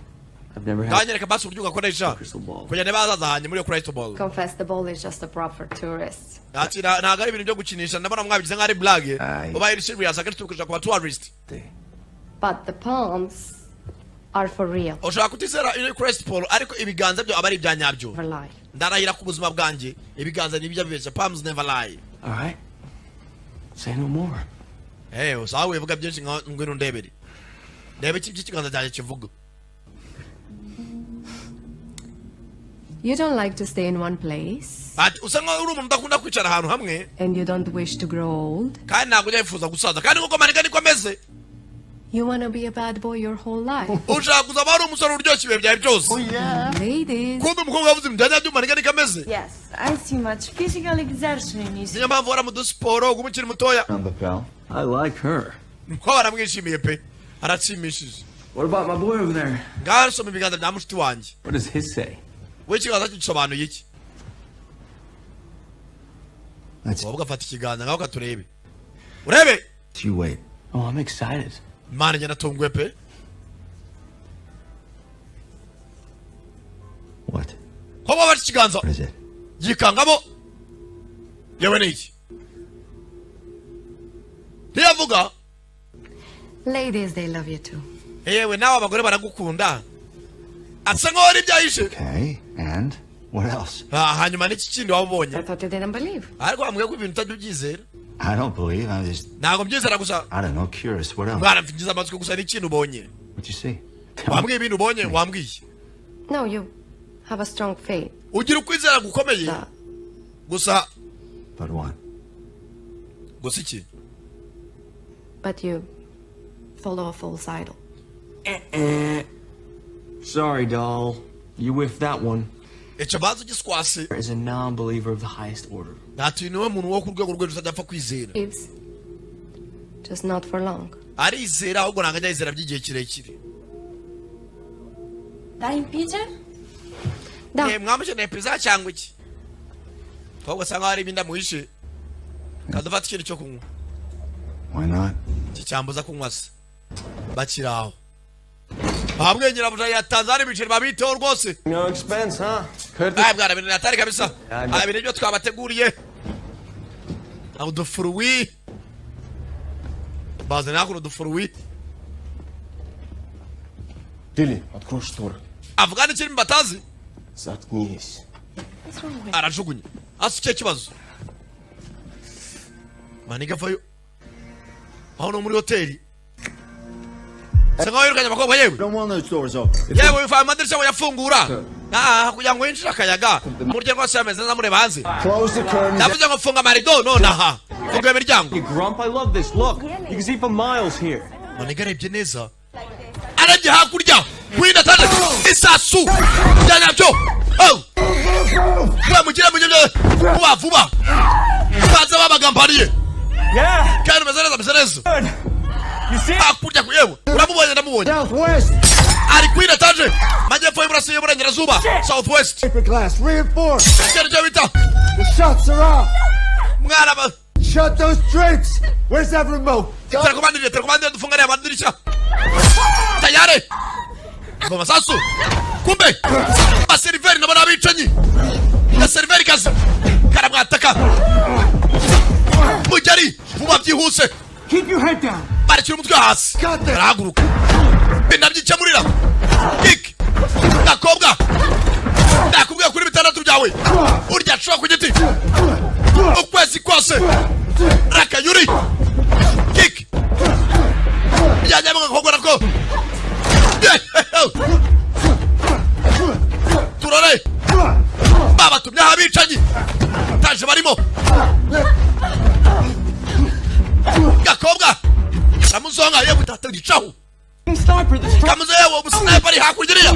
I've never had Nganyereka basi uburyo ugakoresha crystal ball. kugira niba ahazaza hanjye muri iyo crystal ball. Confess, the ball is just a prop for tourists. Ati ntabwo ari ibintu byo gukinisha, ndabona mwabigize nk'aho ari blague. Aye. Ubaye uri serious, akenshi tubikoresha ku ba tourist. But the palms are for real. Ushobora kutizera iyo crystal ball, ariko ibiganza byo aba ari ibya nyabyo. Never lie. Ndarahira ku buzima bwanjye, ibiganza ntibijya bibeshya. Palms never lie. All right. Say no more. Eh, usawa wivuga byinshi, nka ngwino ndebere ndebe iki ikiganza cyanjye kivuga. You don't like to stay in one place, Ati usa nkaho uri umuntu udakunda kwicara ahantu hamwe, and you don't wish to grow old. kandi ntabwo ujya wifuza gusaza, kandi nkuko manika niko ameze. You want to be a bad boy your whole life. Ushaka kuzaba ari umusore uryoshye ibihe byawe byose. Ladies. Kumbe umukobwa yavuze ibintu bya manika niko ameze. Yes, I see much physical exertion in his Niyo mpamvu uhora mu dusiporo uba ukiri mutoya. Number, pal. I like her. Ko baramwishimiye pe, arashimishije. What about my boy over there? Ngaho soma ibiganza bya mushiki wanjye. What does his say? We ikiganza cye gisobanuye iki? That's Wowe ugafata ikiganza ngaho katurebe, urebe. you wait. Oh, I'm excited. Imana njye natunguwe pe. What? Ko wafashe ikiganza. What is it? Yikangamo. Yewe, ni iki? Ntiyavuga. Ladies, they love you too. Yewe, nawe abagore baragukunda. Asa nkaho ari ibyahishe. Okay, and? What else? Ah, hanyuma n'iki kindi waba ubonye? I thought you didn't believe. Ariko wambwiye ko ibintu utajya ubyizera. I don't believe. I'm just, Ntabwo mbyizera gusa. I don't know, curious. What else? Mwana, mfite amatsiko gusa n'ikintu ubonye. What you see? Tell me. Wambwiye ibintu ubonye, wambwiye. No, you have a strong faith. Ugira ukwizera gukomeye gusa. But what? Gusa iki? But you follow a false idol. Sorry, doll. You whiffed that one. Icyo banza ugiswase. Is a non-believer of the highest order. Ntatuye niwe muntu wo ku rwego rwo hejuru utajya apfa kwizera. Believes. Just not for long. Arizera, ahubwo ntabwo ajya yizera by'igihe kirekire. Dai pizza? Eh, mwamukeneye pizza cyangwa iki? Ahubwo asa nkaho hari ibindi amuhishe. Kadufata ikintu cyo kunywa. Why not? Iki cyambuza kunywa se? Bakiri aho, ahabwe nyirabuja yatanze hari ibiceri, babiteho rwose. No expense, huh? Aya bwana, ibintu atari kabisa. Aya ibintu byo twabateguriye, aho udufuruwi bazana hakuno udufuruwi. Tilly, открой шторы. Avuga n'ikirimi batazi. Заткнись. What's wrong with Arajugunya asa. Icyo kibazo maniga avayo aho no muri hoteli, asa nkaho yirukanye abakobwa yewe. Don't want those doors open. Yewe, bivaye amadirishya ngo yafungura. Ah, kugira ngo winjire akayaga murya rwose yameze neza, mureba hanze. Close the curtains. Ndavuze ngo funga amarido nonaha, funga imiryango. You grump, I love this. Look, you can see for miles here. Maniga arebye neza, arebye hakurya wenda tande isasu bya nyabyo. Oh! Vuba mugire mugire vuba vuba, baza babagambaniye. Yeah! Kandi umeze neza, ameze neza. You see? Hakurya ku yewe, uramubonye? Ndamubonye. Southwest. Ari kuri etaje majyepfo y'uburasirazuba, y'uburengerazuba, south west. Paper glass reinforced. Ikintu cyo bita The shots are off. Mwana ba Shut those drapes. Where's that remote? Telekomande, telekomande, dufungane amadirishya tayari ngo masasu. Kumbe baseriveri nabo n'abicanyi ya seriveri kazi karamwataka mugeri vuba byihuse. Keep your head down. Barekera umutwe hasi, barahaguruka binabyikemurira kiki gakobwa. Nakubwiye kuri bitandatu byawe urya ashobora ku giti ukwezi kose rakayuri kiki byanyama gakobwa nako turore babatumyeho abicanyi taje barimo gakobwa ramuzonga yewe tata gicaho. Sniper, this kamuze yewe, umusniper ari hakurya iriya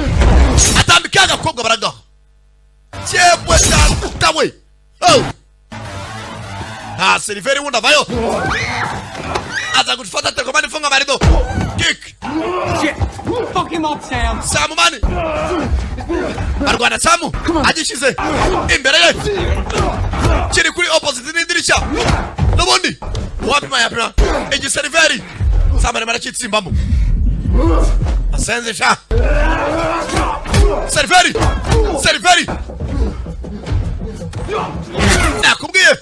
atambika agakobwa baragaha yewe data we. Oh! Nta seriveri wundi avayo aza gufata telekomande, ifunga amarido kick. Shit. Fuck him up, Sam. Samu mani arwana, Samu agishyize imbere ye kiri kuri opposite n'idirishya n'ubundi uwapima yapima igiseriveri. Samu arimo arakitsimbamo asenze sha seriveri, seriveri nakubwiye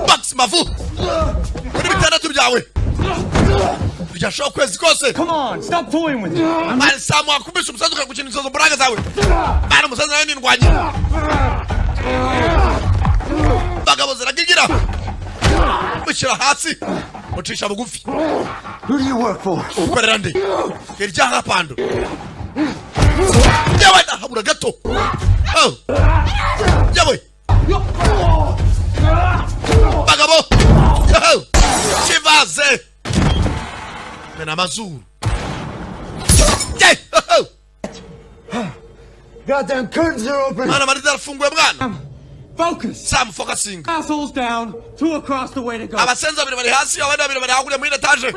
box mavu kuri bitandatu byawe byashoboka ukwezi kose. Come on, stop toying with me. Mani Samu wakubise umusazi ukagukina izo mbaraga zawe mani, umusazi nawe nindwanye bagabo ziragigira mushyira hasi mucisha bugufi. Who do you work for? Ukorera nde? Iryaha pando yewe ndahabura gato. Oh. Yewe bagabo. Oh. Kivaze mena amazuru. Ye! Oh. Goddamn curtains are open. Mwana, amarido arafunguye mwana. Focus. Sam, focusing. Assholes down. Two across the way to go. Abasenzi babiri bari hasi, abandi babiri bari hakurya muri etaje.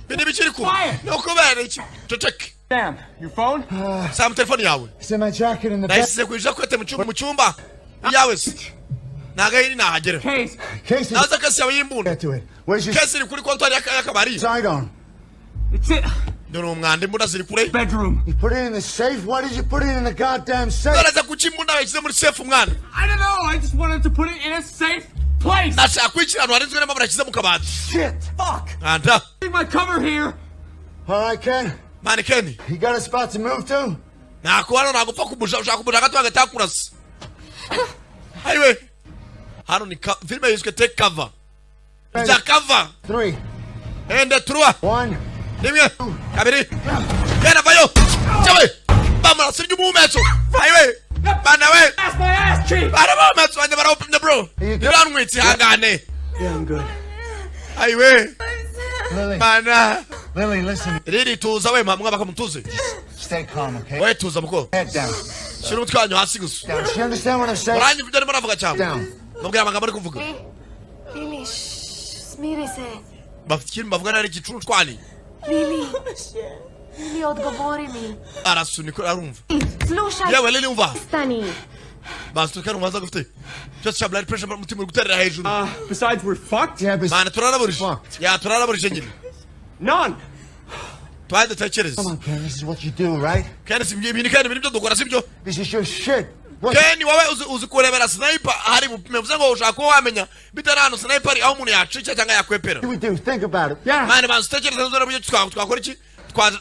Ibi bikiri ku ni ukubera iki? Ceceke. Sam, your phone? Sam, telefone yawe. It's in my jacket in the back. Nayisize ku ijakwete mu cyumba iyawe se ntago iri nahagera. Case. Case. Naza case yawe y'imbunda. Get to it. Where's your Case iri kuri kontwari y'akabari. sidearm? It's it. Dore umwanda, imbunda ziri kure. Bedroom. You put it in the safe? Why did you put it in the goddamn safe? Naraza kuki imbunda bayishyize muri safe mwana? I don't know. I just wanted to put it in a safe place. Nashaka kuyishyira ahantu harinzwe niyo mpamvu nashyize mu kabati. Shit. Fuck. Mwanda. Need my cover here. All right, Ken. Mani Ken. You got a spot to move to? Ntabwo hano ntabwo upfa kumuja, ushaka kumuja gato bagahita bakurasa. Ayiwe, hano ni filime yiswe Take Cover, rya cover. Three, un, deux, trois. One. Rimwe, kabiri, genda, vayo cyawe, bamurasa ry'umuhumetso. Ayiwe bana we, bana b'umuhumetso wanjye barawupimye bro, birantwitse, ihangane. Yeah, I'm good. Ayiwe. Lily. Mana. Lily, listen. Riri, tuza we, mwa bakamutuze. Stay calm, okay? We, tuza muko. Head down. Shyira umutwe wanyu hasi gusa. Down. Do you understand what I'm saying? Uranyumva ibyo arimo aravuga cyangwa? Down. Mubwira amagambo ari kuvuga. Lili, shh, smiri se. Bafite ikintu bavuga, nari igicuncwani. Lili. Lili, odgovori mi. Arasunika, arumva. Slušaj. Yewe Lili, umva. Stani. Basunika, arumva aza gufite cyose cya blood pressure, umutima uri guterera hejuru. Besides, we're fucked. Yeah, but Mana, turaraburije ya, turaraburije nyine. None. Twari dutekereze. Come on, Ken. This is what you do, right? Ken, si ibintu, Ken, ibintu byo dukora, sibyo? This is your shit. What? Ken, wowe uzi kurebera sniper hari bupime, bivuze ngo ushaka kuba wamenya bitewe n'ahantu sniper ari, aho umuntu yacica cyangwa yakwepera. Do we do? Think about it. Yeah. Mani, banza utekereze neza uburyo twakora iki,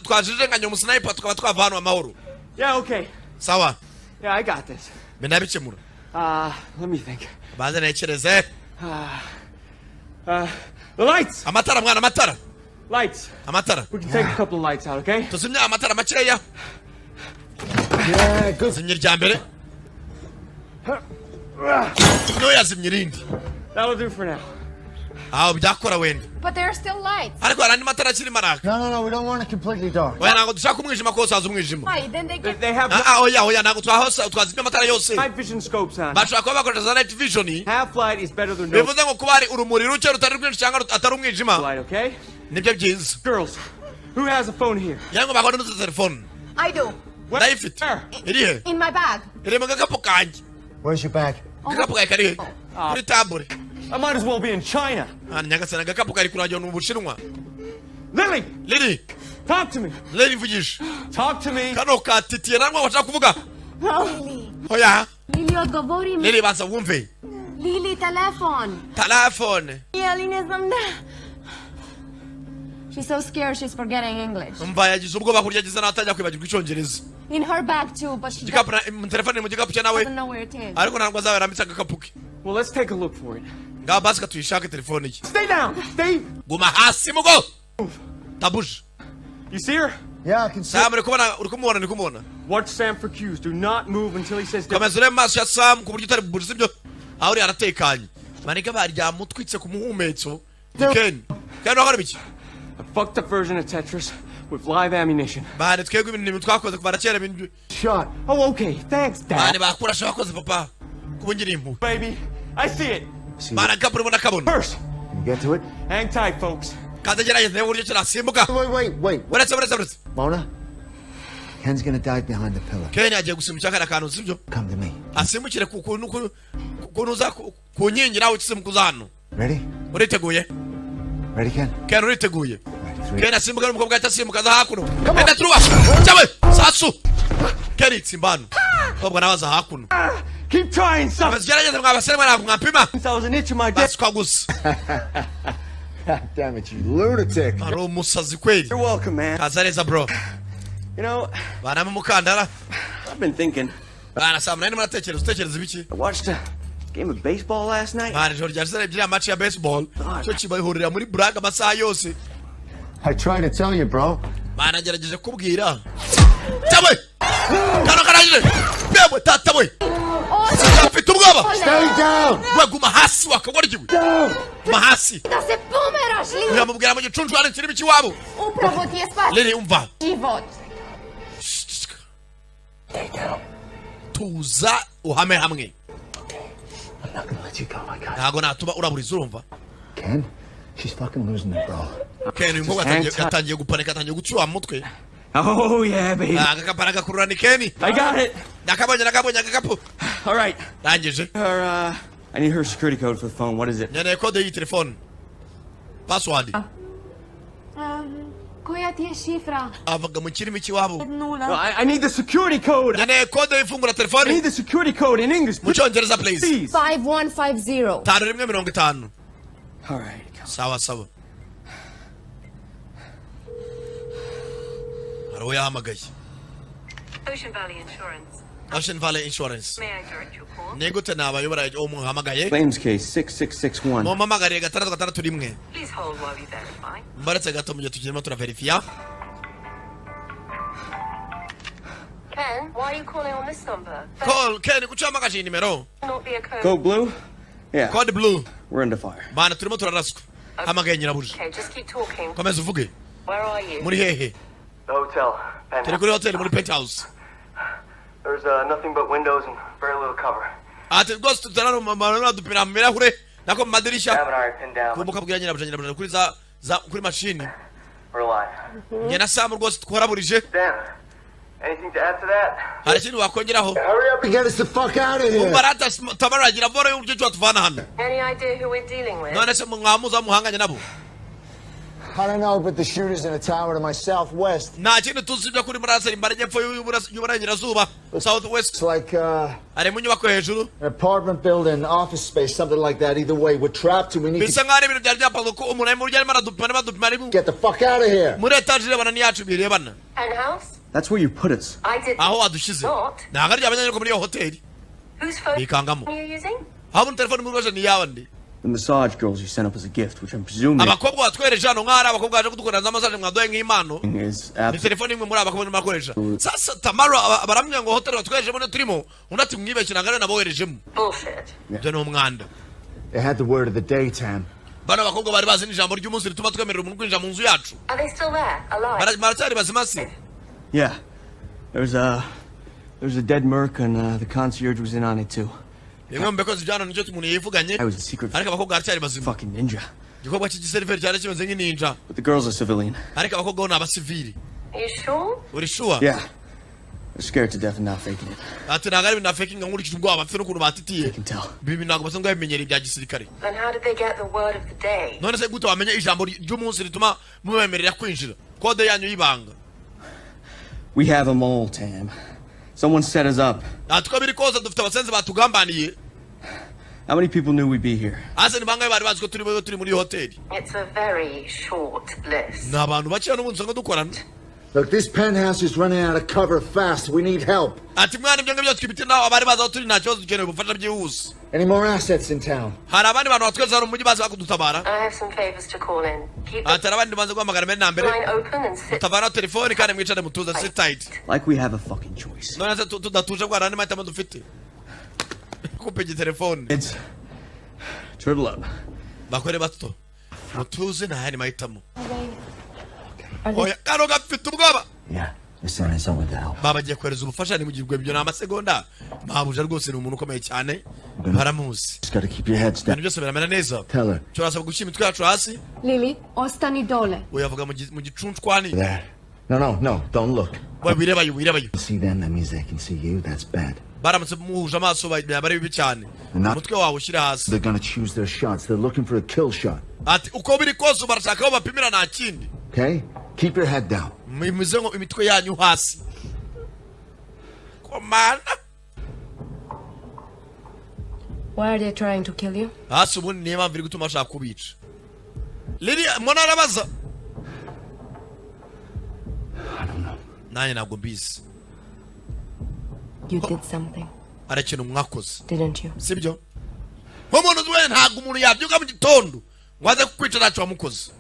twajijenganya umusniper tukaba twava hano amahoro. Yeah, okay. Sawa. Yeah, I got this. Mbe nabikemura. Let me think. Banza ntekereze. The lights! Amatara mwana, amatara. Lights. Amatara. We can take a couple of lights out, okay? Tuzimya amatara makeya. Yeah, good. Zimya irya mbere, niwe yazimya irindi. That'll do for now. Aho byakora wenda. But there are still lights. Ariko hari andi matara akirimo araka. No. We don't want it completely dark. Oya, ntabwo dushaka umwijima kose, haza umwijima. Why? Then they They, get they have Ah ah, oya oya, ntabwo twahosa twazimya amatara yose. night vision scopes on. Bashobora kuba bakoresha za night vision. Half light is better than no Bivuze ngo kuba hari urumuri ruke rutari rwinshi cyangwa atari umwijima light, okay? nibyo byiza. Girls, who has a phone here? Cyangwa bakora n'utu telefone. I do. Ndayifite. Iri he? In my bag. Iri mu gakapu kanjye. Where's your bag? Agakapu kawe kari he? Kuri tabure. I might as well be in China. Ah, nyagasani, agakapu kari kurangira mu Bushinwa. Lily, Lily, talk to me. Lily, mvugisha. Talk to me. Kano katitiye, namwe bashaka kuvuga. Lili. Oya. Lili, odgovori mi. Lily, banza wumve. Lili, telefon. Telefone. Ali ne znam da. She's so scared she's forgetting English. Umva, yagize ubwoba kurya yagize n'atangira kwibagirwa Icyongereza. In her bag too, but she Igikapu na telefone iri mu gikapu cye nawe. doesn't know where it is. Ariko ntabwo azaba yarambitse agakapu ke. Well, let's take a look for it. Ngaho basi katuyishake telefone ye. Stay down. Stay. Guma hasi mugo tabuje. You see her? Yeah, I can see. Sam, uri kubona, uri kumubona, uri kumubona. Watch Sam for cues. Do not move until he says. Komeza urebe mu maso ya Sam ku buryo utari bubuje, sibyo? Aho uri aratekanye, maniga baryamutwitse ku muhumetso. Ni Ken. Ken, wakora biki? A fucked up version of Tetris with live ammunition. Bane, twebwe ibintu ni twakoze kuva na kera, ibintu. Shot. Oh, okay. Thanks, Dad. Bane, bakurashe bakoze papa kuba ngira impuhwe. Baby, I see it. Bana, agakapu urimo ndakabona. First, Can you get to it? hang tight, folks. Kazagerageza ndebe uburyo kirasimbuka. Wait, wait, wait. Uretse, uretse, uretse. Mona? Ken's gonna dive behind the pillar. Ken agiye gusimbukira kariya kantu, sibyo? Come to me. Asimbukire ku nuza ku nkingi, nawe usimuka hano. Ready? Uriteguye? Ready, Ken? Ken, uriteguye? Right, three. Ken asimbuka, n'umukobwa ahita asimbuka aza hakuno. Enda turuwa cyawe sasu, Ken itsimba hano, umukobwa nawe aza hakuno. Keep trying, son. Gerageza mwabasore mwe, ntabwo mwampima. Since I was an itch in my dick. Baswa gusa. God damn it, you lunatic. Ari umusazi kweli. You're welcome, man. Kaza neza, bro. You know, Banamo umukandara. I've been thinking. Bana, saa 8 muratekereza, utekereza ibiki? I watched a game of baseball last night. Bana, ijoro ryashize narebye match ya baseball, cyo kibahurira muri buraga amasaha yose. I tried to tell you, bro. Bana, ngerageje kubwira cyawe, kano karangije bewe tata we, afite ubwoba. Stay down! We, guma hasi, wakagoryiwe, guma hasi. Da se pomeraš, Lili! Uramubwira mu gicuncu hano kirimo ikiwabo. Upravo ti je spas Lili, umva. život. Stay down. Tuza, uhame hamwe. I'm not gonna let you go. I got Ntabwo natuma uraburiza, urumva? Ken, she's fucking losing it, bro. Ken, uyu mukobwa yatangiye gupanika, atangiye gucyuha mu mutwe. Oh, yeah, baby. Agakapu aragakurura, ni Ken. I got it. Nakabonye, nakabonye agakapu. All right. Rangije. Her, I need her security code for the phone. What is it? Nkeneye kode y'iyi telefone, password. Koja ti je šifra? Avuga mu kirimi cy'iwabo. Nula. No, I need the security code. Nkeneye kode y'ifungura I telefone. need the security code in English. Mu Cyongereza, please. Please. 5150. 5150. All right. Sawa sawa. Hari uwo yahamagaye. Ocean Valley Insurance. Ocean Valley Insurance. May I direct your call? Ni gute nabayobora uwo muhamagaye? Claims case 6661. Mumpamagariye 661. Please hold while we verify. Mbaretse gato mu gihe tukirimo turaverifiya. Ken, why are you calling on this number? Call Ken, kuki uhamagaje iyi nimero? Not be a code. Code blue? Yeah. Code blue. We're under fire. Bana, turimo turaraswa, hamagaye nyirabuja. Okay, just keep talking. Komeza uvuge. Where are you? Muri hehe? The hotel. Turi kuri hoteli muri penthouse. There's nothing but windows and very little cover. Ati rwose tutararudupira mu birahure nako mu madirishya. Sam and I are pinned down. Kumbuka bwira nyirabuja, nyirabuja kuri za kuri mashini. We're alive. Njye na Sam rwose twaraburije. Sam, anything to add to that? Hari ikintu wakongeraho? Hurry up and get us the fuck out of here. Umva rata Tamara, gira vora y'uburyo watuvana hano. Any idea who we're dealing with? None se mwamuza muhanganye nabo? I don't know, but the shooter's in a tower to my southwest. Nta kindi tuzi ibyo kuri muraseri majyepfo y'uburengerazuba, south west. It's like Ari mu nyubako hejuru. an apartment building, office space, something like that. Either way, we're trapped and we need Bisa to nkaho ari ibintu byari byapanzwe ko umuntu ari mu buryo arimo aradupima, arimo adupima, ari get the fuck out of here. muri etaje irebana n'iyacu birebana. Penthouse? That's where you put us. I did Aho wadushyize. not. Ntabwo ari abanyarwanda muri iyo hoteli. Whose phone Bikangamo. are you using? Aho muri telefone muri ni yawe ndi? The massage girls you sent up as a gift, which I'm presuming Abakobwa batwereje hano nk'aho ari abakobwa baje kudukorera za massage mwaduhaye nk'impano. is Ni absolutely telefone imwe muri aba bakobwa bakoresha. Sasa Tamara baramubwira ngo hoteli batwereje niyo turimo, undi ati mwibeshye, ntabwo ariyo naboherejemo. Bullshit. Ibyo ni umwanda. They had the word of the day, Tam. Bano bakobwa bari bazi n'ijambo ry'umunsi rituma twemerera umuntu kwinjira mu nzu yacu. Are they still there? Alive? Baracyari bazima se? Yeah. There's a dead merc and the concierge was in on it too. Bimwe mu bikozi bya hano nicyo umuntu yivuganye. I was a secret Ariko abakobwa baracyari bazima. fucking ninja. Igikorwa cy'igiseriveri cyari kimeze nk'ininja. But the girl's a civilian. Ariko abakobwa bo ni abasivili. Are you sure? Uri sure? Yeah. They're scared to death and not faking it. Ati ntabwo ari ibintu nafakinga nkurikije ubwoba bafite n'ukuntu batitiye. I can tell. Ibi bintu ntabwo basanzwe babimenyereye ibya gisirikare. Then how did they get the word of the day? None se gute wamenya ijambo ry'umunsi rituma mubemerera kwinjira, kode yanyu y'ibanga? We have them all, Tam. Someone set us up. Ati uko biri kose dufite abasenzi batugambaniye. How many people knew we'd be here? Ase ni bangahe bari bazi ko turi muri iyi hoteli? It's a very short list. Ni abantu bakeya n'ubundi usanga dukorana. Look, this penthouse is running out of cover fast. We need help. Ati mwana, ibyo ngibyo twibite naho abari bazi aho turi, nta kibazo, dukeneye ubufasha byihuse. Any more assets in town? Hari abandi bantu batweza hano mu mujyi bazi bakudutabara? I have some favors to call in. Keep the Ati hari abandi banze guhamagara mbere na mbere. line open and sit Mutavanaho telefoni kandi mwicare mutuze, sit tight. Like we have a fucking choice. None se tudatuje bwana, andi mahitamo dufite? Kupega telefone. It's turtle up. Bakore bato, mutuze, nta yandi mahitamo. Oya, kano gafite ubwoba. Yeah, they're sending someone to help. Baba bagiye kohereza ubufasha nimugirwe, ibyo ni amasegonda. Mabuja rwose ni umuntu ukomeye cyane, baramuzi. Just gotta keep your heads down. Ibintu byose biramera neza. Tell her Turasabwa gushyira imitwe yacu hasi. Lily, ostani dole. Uyavuga mu gicuncwani. that. No, no, no, don't look. We wirebayo, wirebayo. See them, that means they can see you. That's bad. Baramutse muhuje amaso byaba ari bibi cyane. Umutwe wawe ushyire hasi. They're gonna choose their shots. They're looking for a kill shot. Ati uko biri kose barashaka aho bapimira, nta kindi. Okay? Keep your head down. Mumize ngo imitwe yanyu hasi komana. Why are they trying to kill you? Hasi ubundi niyo mpamvu iri gutuma bashaka kubica Liliya mbona arabaza? Nanjye ntabwo mbizi. You did something, Hari ikintu mwakoze, didn't you? sibyo? Nk'umuntu uzi, ntabwo umuntu yabyuka mu gitondo ngo aze kukwica ntacyo wamukoze.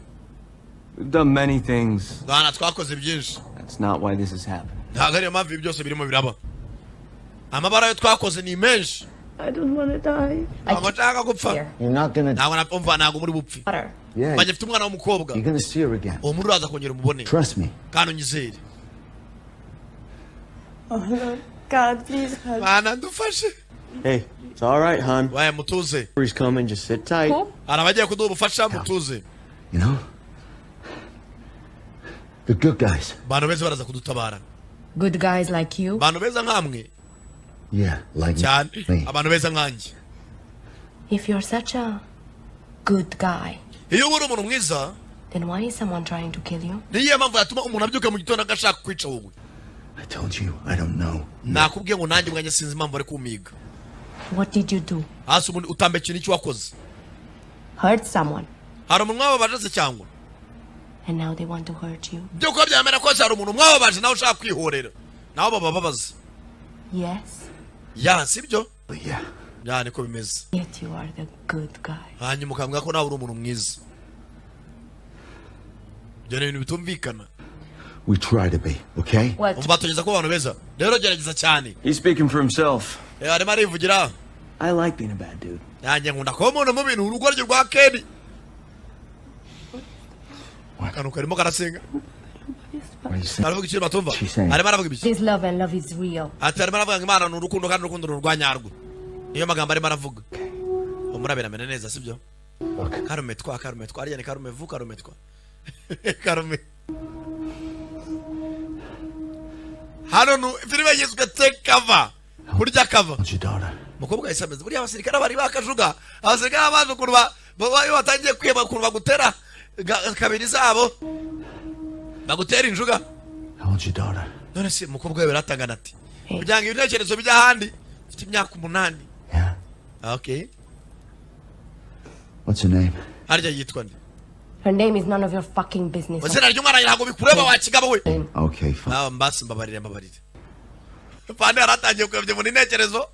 We've done many things. Bwana, twakoze byinshi. That's not why this is happening. Ntabwo ariyo mpamvu ibi byose birimo biraba. Amabara yo twakoze ni menshi. I don't want to die. Ntabwo nshaka gupfa. You're not gonna. Ntabwo napfa, ntabwo muri bupfe. Yeah, Bagifite umwana w'umukobwa. you're gonna see her again. Uwo muri uraza kongera umubone. Trust me. Kandi unyizere. Oh Lord, God, please help. Bana, ndufashe. Hey, it's all right, hon. Waye, mutuze. He's coming. Just sit tight. Hari abagiye kuduha ubufasha, mutuze. You know? The good guys. Abantu beza baraza kudutabara. Good guys like you. Abantu beza nkamwe. Yeah, like Cyane. me. Abantu beza nkanjye. If you're such a good guy, Iyo uba uri umuntu mwiza, then why is someone trying to kill you? Niyo mpamvu yatuma umuntu abyuka mu gitondo agashaka kwica wowe? I told you, I don't know. Nakubwiye ngo nanjye ubwanjye sinzi impamvu bari kumiga. What did you do? Hasi ubundi utambe ikintu icyo wakoze. Hurt someone, Hari umuntu mwababaje se cyangwa? And now they want to hurt you? Byo kuba byamera kose hari umuntu mwababaje nawe ushaka kwihorera, nawe babababaza. Yes. Ya, sibyo? Yeah. Ya, niko bimeze. Yet you are the good guy. Hanyuma ukambwira ko nawe uri umuntu mwiza. Ibyo ni ibintu bitumvikana. We try to be, okay? What? Umva, tugeza kuba abantu beza rero, gerageza cyane. He's speaking for himself. Arimo arivugira. I like being a bad dude. Nanjye nkunda kuba umuntu mubi. Ni urugo rye rwa Keni, akantu karimo karasenga. What are you saying? Aravuga ikintu batumva. She's saying- Arimo aravuga ibiki? This love and love is real. Ati arimo aravuga ngo Imana ni urukundo kandi urukundo ni urwa nyarwo. Niyo magambo arimo aravuga. Umurabera amera neza, sibyo? Look, Karumetwa, karumetwa, ariya ni karumevu, karumetwa, karume. Hano nu filime yiswe Take Cover, kurya cover. what's your daughter? Umukobwa yahise ameze buriya abasirikare bari bakajuga, abasirikare baje ukuntu iyo batangiye kwiheba, ukuntu bagutera kabiri zabo, bagutera injuga. How old's your daughter? None se umukobwa we biratangana ati kugira ngo ibitekerezo bijye ahandi? Ufite imyaka 8. Yeah. Okay. What's her name? Harya yitwa nde? Her name is none of your fucking business. Izina ry'umwana ntabwo bikureba, wa kigabo we. Okay, fine. Ah, mbasi mbabarire, mbabarire. Pande yaratangiye kuyobya umuntu intekerezo.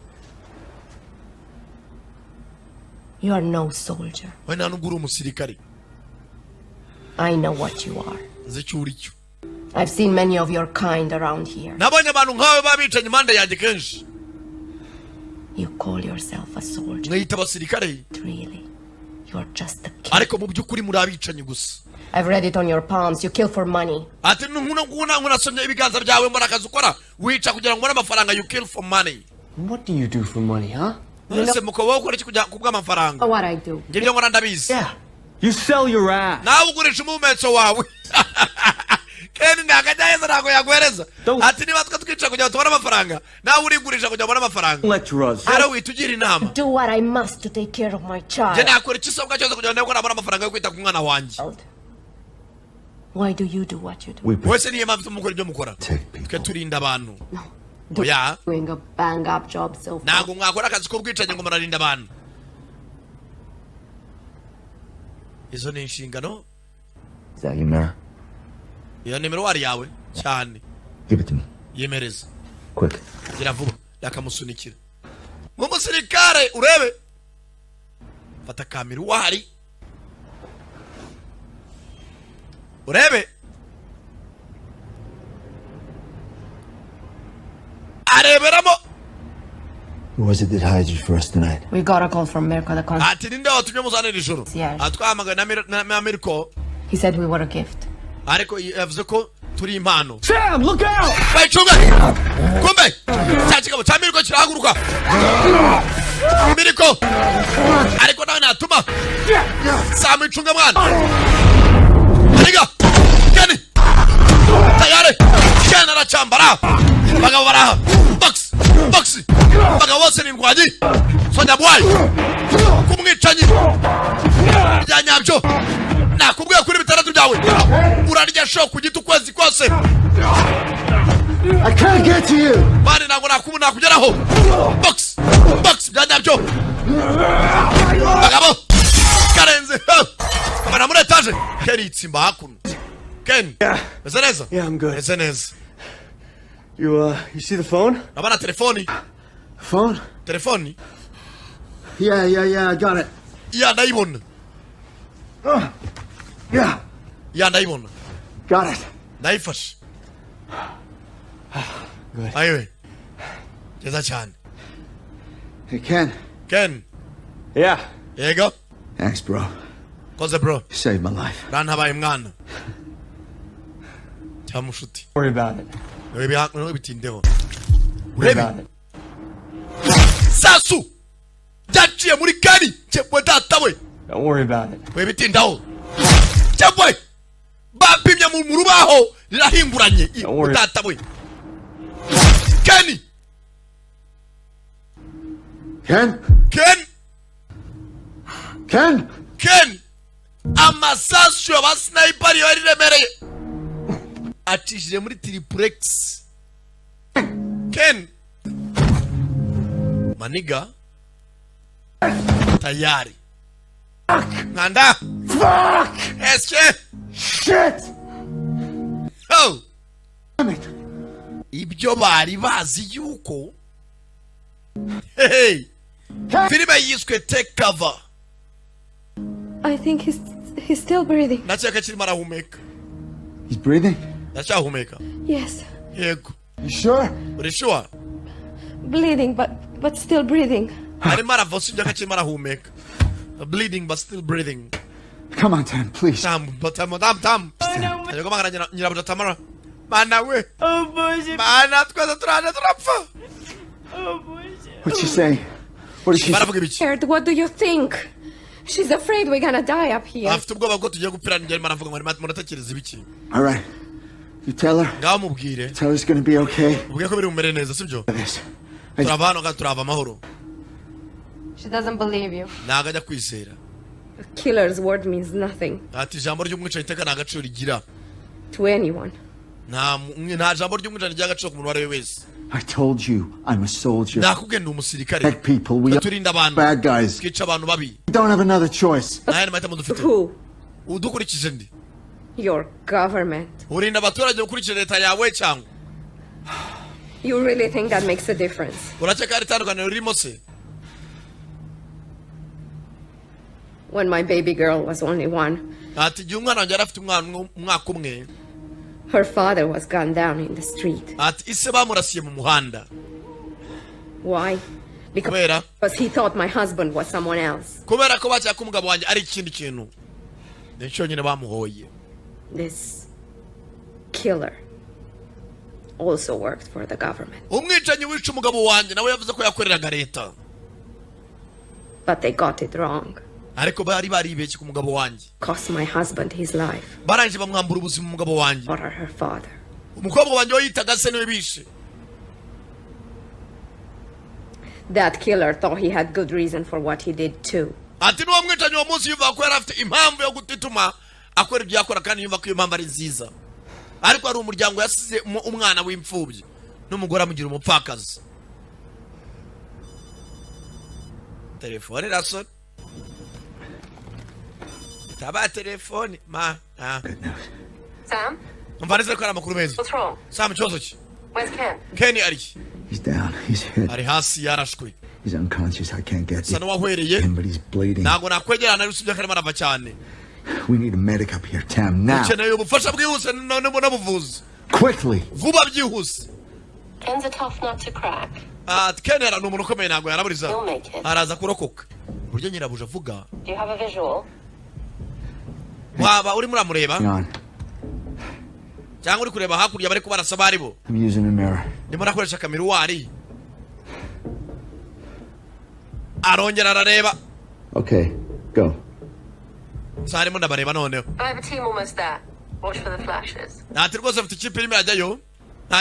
You are no soldier. We nta nubwo uri umusirikare. I know what you are. Nzi icyo uri cyo. I've seen many of your kind around here. Nabonye abantu nkawe babicanyi impande yanjye kenshi. You call yourself a soldier. Mwiyita abasirikare. Really? You are just a kid. Ariko mu by'ukuri muri abicanyi gusa. I've read it on your palms. You kill for money. Ati nkuna nkuna nkunasomye ibiganza byawe, mbona akazi ukora, wica kugira ngo ubone amafaranga. You kill for money. What do you do for money, huh? None se mukaba wowe ukora iki kugira kubw'amafaranga? What I do. Njye ibyo nkora ndabizi. Yeah. You sell your ass. Nawe ugurisha umuhumetso wawe. Kendi ntabwo ajya heza, ntabwo yaguhereza. Don't- Ati niba twe twica kugira ngo tubone amafaranga, nawe urigurisha kugira ngo ubone amafaranga. Lecture us. Rero wihita ugira inama. Do what I must to take care of my Njye child. nakora icyo cyose kugira ngo ndebe ko nabona amafaranga yo kwita ku mwana wanjye. Why do you do what you do? We Wese niyo mpamvu mukora ibyo mukora. protect people. Twe turinda abantu. Oya. Doing a bang up job so far. Ntabwo mwakora akazi k'ubwicanyi ngo murarinda abantu. Izo ni inshingano. Is that your mirror? Iyo nimero wari yawe cyane. Give it to me. Yemereza. Quick. Gira vuba. Yakamusunikira nk'umusirikare. Urebe, fata ka miruwari urebe areberamo. Who was it that hired you for us tonight? We got a call from Mirko, the concierge. Ati ninde watumye muzanira ijoro? Yes. Twahamagaye na Mirko. He said we were a gift. Ariko yavuze ko turi impano. Sam, look out! Bayicunga. Kumbe cya kigabo cya Miriko kirahaguruka. Miriko ariko nawe natuma Samu icunga mwana. Ariga Keni tayari. Keni aracambara. Bagabo baraha box box. Bagabo bose ni indwanyi. Sonya bwayi kumwicanyi bya nyabyo. Nakubwiye kuri bitandatu byawe urarya sho ku giti ukwezi kose. I can't get to you! Bani ntabwo nakugeraho. Box box bya nyabyo. Bagabo karenze kabana muri etaje. Ken yitsimba hakuno. Ken, meze neza? Yeah, I'm good. Meze neza. You see the phone? Urabona telefoni? Phone? Telefoni. Yeah, I got it. Ya, ndayibona. Yeah, Ya, ndayibona. got it. Ndayifashe. Good. Ayiwe, byiza cyane. Hey, Ken. Ken. Yeah. Yego. Thanks, bro. Koze, bro. You saved my life. Urantabaye mwana cyangwa mushuti. Worry about it. Ntibitindeho. Worry Urebe. about it. Sasu byaciye muri kari cyebwe data we. Don't worry about it. Wibitindaho cyebwe. Bapimye mu rubaho rirahinguranye. Don't worry. Data we, Kenny. Ken? Ken. Ken? Ken, amasasu y'aba sniper yari remereye acishije muri triplex. Ken maniga tayari nkanda. Fuck! Eske. Shit! Oh. Damn it! Ibyo bari bazi yuko Hey, filime yiswe Take Cover. I think he's still breathing. Ndakeka kirimo arahumeka. He's breathing? Ndacyahumeka. Yes, Yego. You sure? Uri sure? Bleeding, but still breathing. Arimo arava, usibye ko akirimo arahumeka. Bleeding but still breathing. Come on, Tam, please. Tam, tam, tam, tam. Ajya guhamagara nyirabuja Tamara. Mana we! Mana, twese turaje turapfa. What's she saying? What is she Baravuga ibiki? Scared, what do you think? She's afraid we're gonna die up here. Afite ubwoba bwo tugiye gupfira. Njye arimo aravuga ngo muratekereza ibiki? All right. You tell her. Ngaho mubwire. Tell her it's gonna be okay. Mubwire ko biri bumere neza, sibyo? This. Turava hano kandi turava amahoro. She doesn't believe you. Ntabwo ajya kwizera. A killer's word means nothing Ati ijambo ry'umwicanyi iteka nta gaciro rigira to anyone. Nta jambo ry'umwicanyi rigira agaciro ku muntu uwo ari we wese. I told you I'm a soldier. Nakubwiye, ndi umusirikare. Protect people. We are Turinda abantu. bad guys. Twica abantu babi. We don't have another choice. Nta yandi mahitamo dufite. Who? Udukurikije ndi Your government. Urinda abaturage ukurikije leta yawe cyangwa You really think that makes a difference? Urakeka hari itandukaniro ririmo se? When my baby girl was only 1, Ati igihe umwana wanjye yari afite umwaka umwe, her father was gunned down in the street. Ati ise bamurasiye mu muhanda. Why? Kubera Because he thought my husband was someone else. Kubera ko bakeka ko umugabo wanjye ari ikindi kintu, ni cyo nyine bamuhoye. This killer also worked for the government. Umwicanyi wica umugabo wanjye nawe yavuze ko yakoreraga leta. But they got it wrong. Ariko bari baribeshye ku mugabo wanjye. Cost my husband his life. Barangije bamwambura ubuzima umugabo wanjye. Or her father. Umukobwa wanjye we yitaga se niwe bishe. That killer thought he had good reason for what he did too. Ati n'uwo mwicanyi uwo munsi yumva ko yari afite impamvu yo gutuma akora ibyo yakora, kandi yumva ko iyo mpamvu ari nziza, ariko hari umuryango yasize umwana w'imfubyi n'umugore amugira umupfakazi. Telefone irasona, itaba telefone ma ah. Sam? Umva, neza ko ari amakuru meza. What's wrong? Sam, ikibazo ki? Where's Ken? Ken ari he? He's down. He's hit. Ari hasi, yarashwe. He's unconscious. I can't get Asa to n'uwahwereye. him, but he's bleeding. Ntabwo nakwegerana, usibye ko arimo arava cyane. We need a medic up here, Tam, now. Ukeneye ubufasha bwihuse n'ubuvuzi. Quickly. Vuba byihuse. Ken's a tough nut to crack. Ah, Ken ni umuntu ukomeye, ntabwo yaraburiza. He'll make it. Araza kurokoka, uburyo nyirabuja avuga. Do you have a visual? Waba urimo uramureba Hang on. cyangwa uri kureba hakurya bari kubarasa abo ari bo? I'm using a mirror. Ndimo nakoresha akamiruwari. Arongera arareba. Okay, go. Sa arimo ndabareba noneho. I have a team almost there. Watch for the flashes. Ntati rwose afite ikipe irimo irajyayo.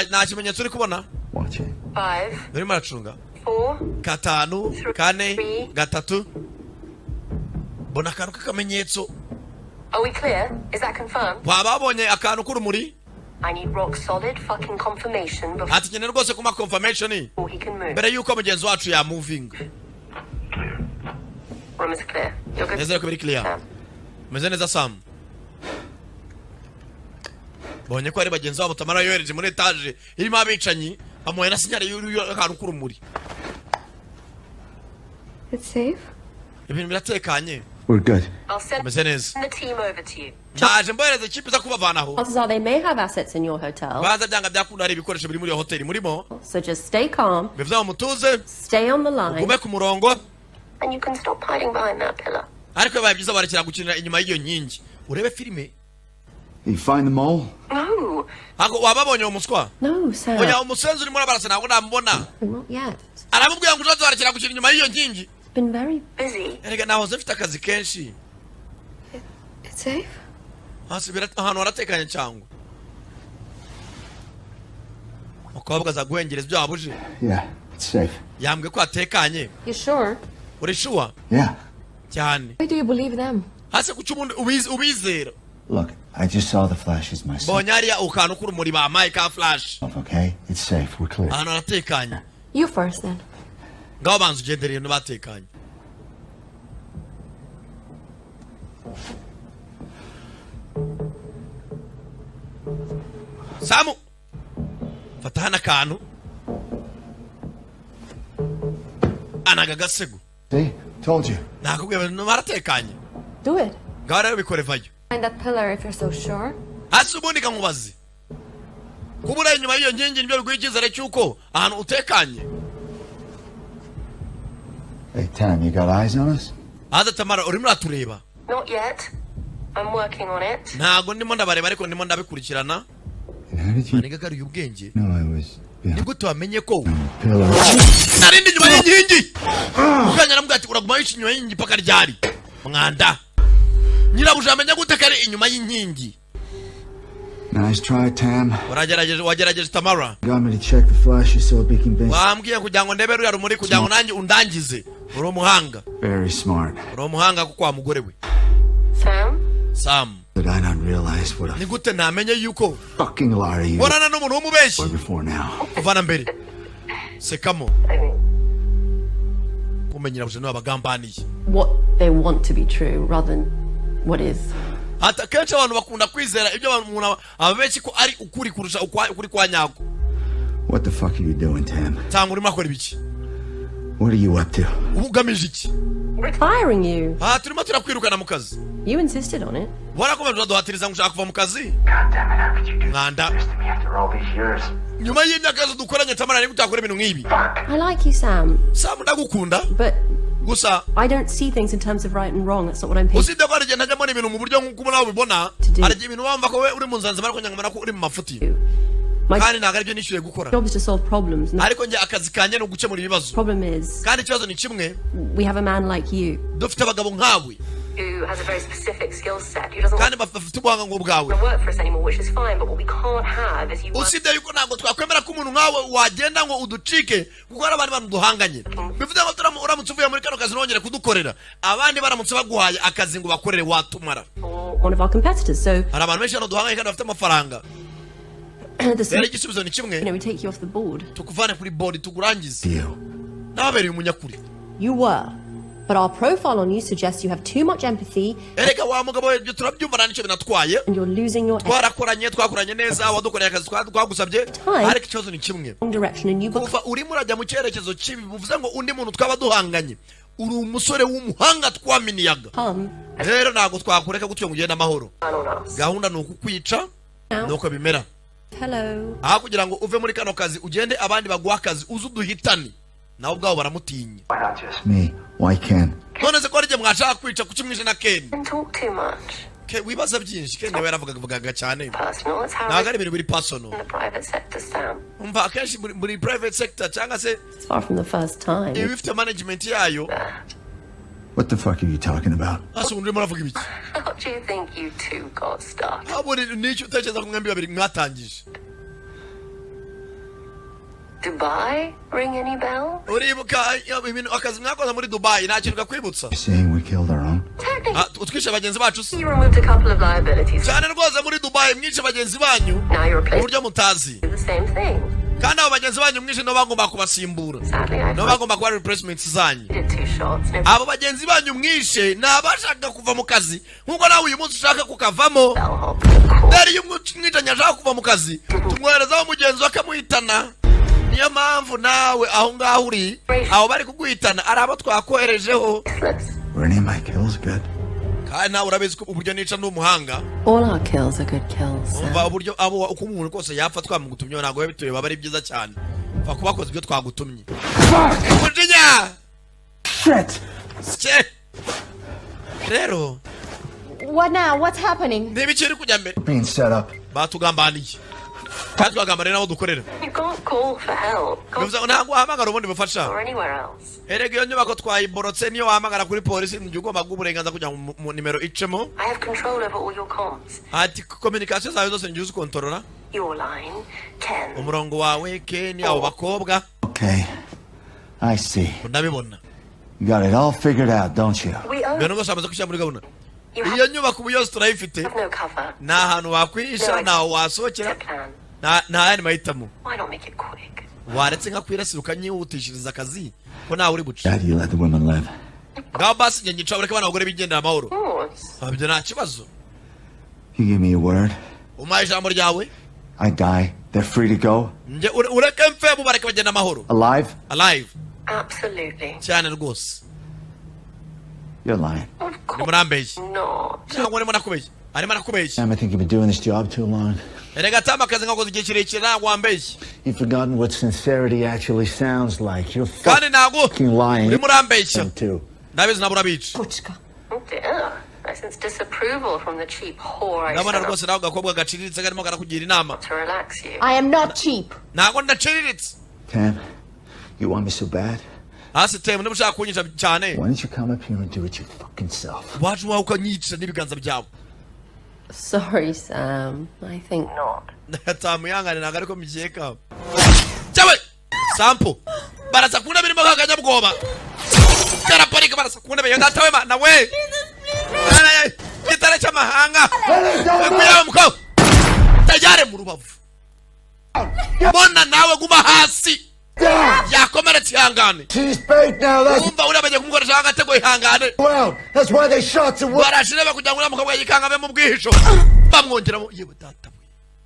Nta kimenyetso uri kubona. Watch it. 5, Urimo aracunga. 4, Gatanu, kane, gatatu, mbona akantu k'akamenyetso. Are we clear? Is that confirmed? Waba wabonye akantu k'urumuri? I need rock solid fucking confirmation before Ati nkeneye rwose kuma confirmation he can move. mbere y'uko mugenzi wacu yamuvinga. Room is clear. You're good. Nizere ko biri clear. Sam. Umeze neza, Sam? Bonye ko ari bagenzi babo Tamara yohereje muri etaje irimo abicanyi, bamuhaye na signal y'akantu k'urumuri. It's safe? Ibintu biratekanye. We're good. I'll send Umeze neza. the team over to you. Ndaje mbohereza ikipe iza kubavanaho. Chances are they may have assets in your hotel. Baza byanga byakunda hari ibikoresho biri muri iyo hoteli murimo. So just stay calm, Bivuze ngo mutuze, stay on the line. ugume ku murongo. And you can stop hiding behind that pillar. Ariko bibaye byiza barekera gukinira inyuma y'iyo nkingi urebe filime. You find the mole? No. Ntabwo wababonye uwo muswa? No, Sam. Oya, umusenzi urimo urabarasa ntabwo namubona. Not yet. Aramubwira ngo uzaze barekera gukina inyuma y'iyo nkingi. It's been very Busy. Erega nahoze mfite akazi kenshi. It's safe? Hasi ahantu haratekanye cyangwa umukobwa aza guhengereza ibyo wabuje? Yeah, it's safe. Yambwiye ko hatekanye. You sure? Uri sure? Yeah. Cyane. Why do you believe them? Hasi kuki ubundi ubizera? Look, I just saw the flashes myself. Mbonye hariya ukantu k'urumuri bampaye ka flash. Okay? It's safe. We're clear. Ahantu haratekanye. You first then. Ngaho banza ugendereye batekanye. Samu, fata hano akantu. Anaga agasego. See? Told you. Nakubwiye, abantu baratekanye. Do it. Ngaho rero bikore, vayo. Find that pillar if you're so sure. Hasi ubundi kamubaze, kuba uri inyuma y'iyo nkingi nibyo biguha icyizere cy'uko ahantu utekanye? Hey, Tam, you got eyes on us? Haza Tamara, urimo uratureba? Not yet. I'm working on it. Ntabwo ndimo ndabareba, ariko ndimo ndabikurikirana. And how did you Maniga agaruye ubwenge. know I was behind Ni gute wamenye ko the pillar? narindi inyuma y'inkingi? Ukanya aramubwira ati: "Uraguma wica inyuma y'inkingi paka ryari, mwanda?" Nyirabuja amenya gute ko ari inyuma y'inkingi? Nice try, Tam. Wagerageje, wagerageje, Tamara. Got me to check the flashes so I'd be convinced. Wambwiye kugira ngo ndebe ruriya rumuri kugira ngo nanjye undangize. Uri umuhanga. Very smart. Uri umuhanga kuko wa mugore we. Sam? Sam. Did I not realize what a Ni gute ntamenye yuko fucking liar you nkorana n'umuntu w'umubeshyi were before now? kuva na mbere? Sekamo. I mean, Kumenya nyirabuja niwe abagambaniye. What they want to be true rather than what is. Ati akenshi abantu bakunda kwizera ibyo abantu umuntu ababeshyi ko ari ukuri kurusha ukuri kwa nyako. What the fuck are you doing, Tam? Cyangwa urimo akora ibiki? What are you up to? Uba ugamije iki? Firing you. Aha turimo turakwirukana mu kazi. You insisted on it. Warakomeje uraduhatiriza ngo ushaka kuva mu kazi. God damn it, how could you do Mwanda. this to me after all these years? Nyuma y'imyaka yose dukoranye, Tamara, nigute utakora ibintu nk'ibi? I like you, Sam, Sam, ndagukunda. but Gusa I don't see things in terms of right and wrong. That's not what I'm paid usibye ko hari igihe ntajya mbona ibintu mu buryo nk'uko nawe ubibona. To do. Hari igihe ibintu wumva ko we uri mu nzira nzima, ariko nyamara ko uri mu mafuti. to. My Kandi ntabwo aribyo nishyuye gukora. job is to solve problems. And the Ariko njye akazi kanjye ni ugukemura ibibazo. problem is, Kandi ikibazo ni kimwe. we have a man like you. Dufite abagabo nkawe. Who has a very specific skill set, who doesn't Kandi bafite ubuhanga nk'ubwawe. want to work for us anymore, which is fine, but what we can't have is you work Usibye yuko ntabwo twakwemera ko umuntu nkawe wagenda ngo uducike, kuko hari abandi bantu duhanganye. Bivuze ngo uramutse uvuye muri kano kazi ntongere kudukorera, abandi baramutse baguhaye akazi ngo bakorere, watumara. for One of our competitors. So Hari abantu benshi hano duhanganye kandi bafite amafaranga. the Rero igisubizo ni kimwe. we take you off the board. Tukuvane kuri board, tukurangize. You. Nababereye umunyakuri. You were. But our profile on you suggests you have too much empathy Erega wa mugabo we, ibyo turabyumva, nta nicyo binatwaye. and you're losing your Twarakoranye, twakoranye neza, wadukoreye akazi twagusabye, ariko ikibazo ni kimwe. wrong direction and you become Kuva urimo urajya mu cyerekezo kibi, bivuze ngo undi muntu twaba duhanganye, uri umusore w'umuhanga twaminiyaga. Rero ntabwo twakureka gutyo ngo ugende amahoro. on us. Gahunda ni ukukwica, nuko bimera. Hello. Aho kugira ngo uve muri kano kazi ugende abandi baguha akazi, uze uduhitane. Nawe ubwabo baramutinya. Why not just Me. Why Ken? None se ko ari igihe mwashaka kwica, kuki mwishe na Ken? And talk too much. Ke wibaza byinshi. Ken nawe yaravugaga cyane. Personal. It's how Ntabwo ari ibintu biri personal. in the private sector, Sam. Umva, akenshi muri private sector cyangwa se It's far from the first time. iba ifite management yayo. That. What the fuck are you talking about? Hasi ubundi urimo uravuga ibiki? How do you think you two got started? Ntabwo nicyo utekereza ko mwembi babiri mwatangije? Dubai? Ring any bell? Uribuka ibintu akazi mwakoze muri Dubai? Nta kintu kakwibutsa? You're saying we killed our own? Technically, Ah, utwishe bagenzi bacu se? you removed a couple of liabilities. Cyane rwose, muri Dubai mwishe bagenzi banyu Now you're mu replacing buryo mutazi. the same thing. Kandi abo bagenzi banyu mwishe nibo bagomba kubasimbura. Sadly, I Nibo bagomba kuba replacements zanyu. did two shots. No Abo bagenzi banyu mwishe ni abashaka kuva mu kazi nk'uko nawe uyu munsi ushaka kukavamo. bellhop. Of course. Rero iyo umwicanyi ashaka kuva mu kazi, tumwoherezaho mugenzi we akamuhitana. Niyo mpamvu nawe aho ngaho uri, abo bari kuguhitana ari abo twakoherejeho. Useless. Were any of my kills good? Kandi nawe urabizi ko uburyo nica ndi umuhanga. All our kills are good kills, Sam. Umva, uburyo abo uko umuntu kose yapfa twamugutumyeho ntabwo biba bitureba, aba ari byiza cyane. Pfa kuba wakoze ibyo twagutumye. Umujinya. Shit! Cye rero. What now? What's happening? Ntibikiri kujya mbere. Being set up. Batugambaniye kandi twagambaniye n'abo dukorera. You can't call for help. Can't Bivuze ngo ntabwo wahamagara ubundi bufasha. or anywhere else. Erega iyo nyubako twayiborotse, niyo wahamagara kuri polisi mu gihe ugomba guha uburenganzira kugira ngo mu nimero icemo. I have control over all your comms. Ati communication zawe zose njye uzikontorora. Your line, Ken. Umurongo wawe, Ken, abo bakobwa. Okay. I see. Ndabibona. You got it all figured out, don't you? We own Ibintu byose bamaze gushyira muri gahunda. you have Iyo nyubako ubu yose turayifite. no cover. Nta hantu wakwihisha, ntaho wasohokera. A plan. Nta yandi mahitamo. Why not make it quick? Waretse nkakwirasira ukanyihutishiriza akazi ko nawe uri buce? How do you let the women live? Ngaho basi njye nyica, ureke abana abagore bigendera amahoro. Of course. Ibyo nta kibazo. You give me your word. Umpaye ijambo ryawe. I die. They're free to go. Njye ureke mfe, mubareke bagenda amahoro. Alive? Alive. Absolutely. Cyane rwose. You're lying. Of Urimo course urambeshya. not. Ntabwo arimo arakubeshya, arimo arakubeshya. Sam, I think you've been doing this job too long. Erega Tama, akazi nkakoze igihe kirekire, ntabwo wambeshya. You've forgotten what sincerity actually sounds like. You're Kandi ntabwo fucking lying. urimo urambeshya. Too. Ndabizi, ntabwo urabica. Oh dear. I sense disapproval from the cheap whore I Ndabona set up rwose nawe agakobwa gaciriritse karimo karakugira inama. to relax you. I am not cheap. Ntabwo ndaciriritse. Tam, you want me so bad? Hasi Temu, niba ushaka kunyica cyane, Why don't you come up here and do it your fucking self? waje iwawe ukanyica n'ibiganza byawe. Sorry, Sam. I think Not. Tamu, ihangane, ntabwo ariko mukeka cyawe. Sampo barasa ku ntebe irimo kakanyabwoba karaparika, barasa ku ntebe. Data we, mana we, gitare cy'amahanga kuyawe mukobwa tayare mu rubavu. Mbona nawe guma hasi, yakomeretse, ihangane. She's bait now. That's Umva, uriya bagiye kumukoresha agatego, ihangane. well. That's why they shot to Barashire kugira ngo uriya mukobwa yikanga abe mu bwihisho, bamwongeramo. Yewe data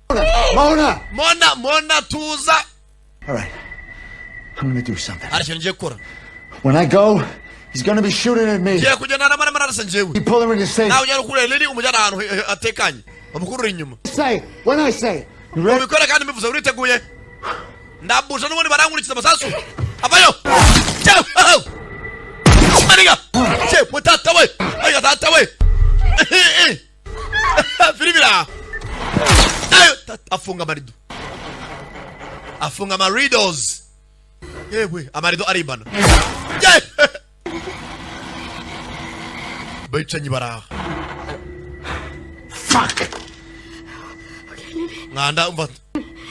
we! Mona. Mona, Mona, tuza. All right, I'm gonna do something. Hari ikintu ngiye gukora. When I go, he's gonna be shooting at me. Ngiye kugenda namara mararasa njyewe. You pull her into safe. Nawe ujyana ukurure Lili, umujyana ahantu atekanye, bamukurure inyuma. Say when I say. You ready? Ubikore kandi mbivuze uriteguye. Ndabusha n'ubundi barankurikiza amasasu avayo. Cyewe! Maniga cyewe, tata we, ayo tata we, filibira ayo tata. Afunga amarido, afunga amaridos. Yewe, amarido aribana. Yewe! Bicanyi baraha. Fuck. Mwanda, umva,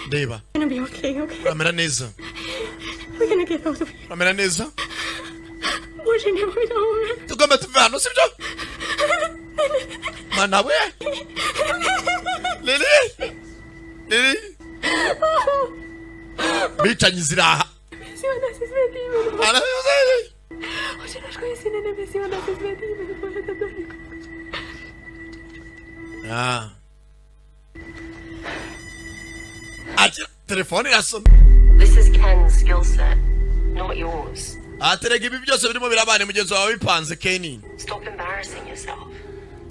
ndeba. Gonna be okay, okay? Uramera neza. We're gonna get out of here. Uramera neza. Boże, nie mówię. Tugomba tuve hano, sibyo? Mana we, Lili, Lili, bicanyi ziraha. Ara- Ah. Ati telefone irasona. This is Ken's skill set, not yours. Aterega ibi byose birimo birabana, mugenzi wawe bipanze, Kenny. Stop embarrassing yourself.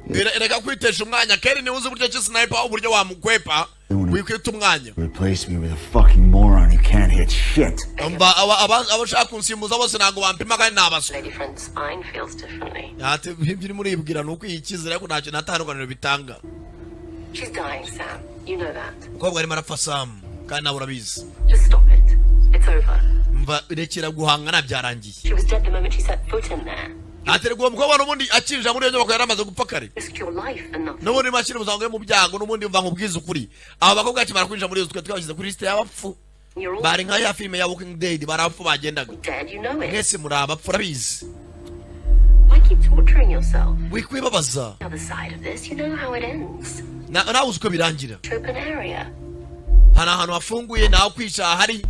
Reka kwitesha umwanya. Kenny niwe uzi uburyo ki sniper, uburyo wamukwepa, wikwita umwanya. Replace me with a fucking moron who can't hit shit. Umva, aba ushaka kunsimbuza bose ntabwo bampima kandi ni abaswa. Lady friend's spine feels differently. Ati ibyo urimo uribwira ni ukwiyikizira, ariko ntacyo, nta tandukaniro bitanga. She's dying, Sam. You know that. Umukobwa arimo arapfa, Sam, kandi nawe urabizi. Just stop it. It's over. Mva, rekera guhangana, byarangiye. She was dead the moment she set foot in there. Aterwa uwo mukobwa n'ubundi akinjira muri iyo nyubako yari amaze gupfa kare. Risked your life for nothing. N'ubundi urimo ashyira ubuzima bwe mu byago. N'ubundi mva nkubwize ukuri, aba bakobwa bakimara kwinjira muri iyo nzu, twe twabashyize kuri lisite y'abapfu. You're all Bari nka ya filime ya Walking Dead, bari abapfu bagendaga. dead, you know it. Mwese muri abapfu, urabizi. Why keep torturing yourself? Wikwibabaza. The other side of this, you know how it ends. Nawe uzi uko birangira. Open area. Hari ahantu hafunguye, ntawe kwica ahari.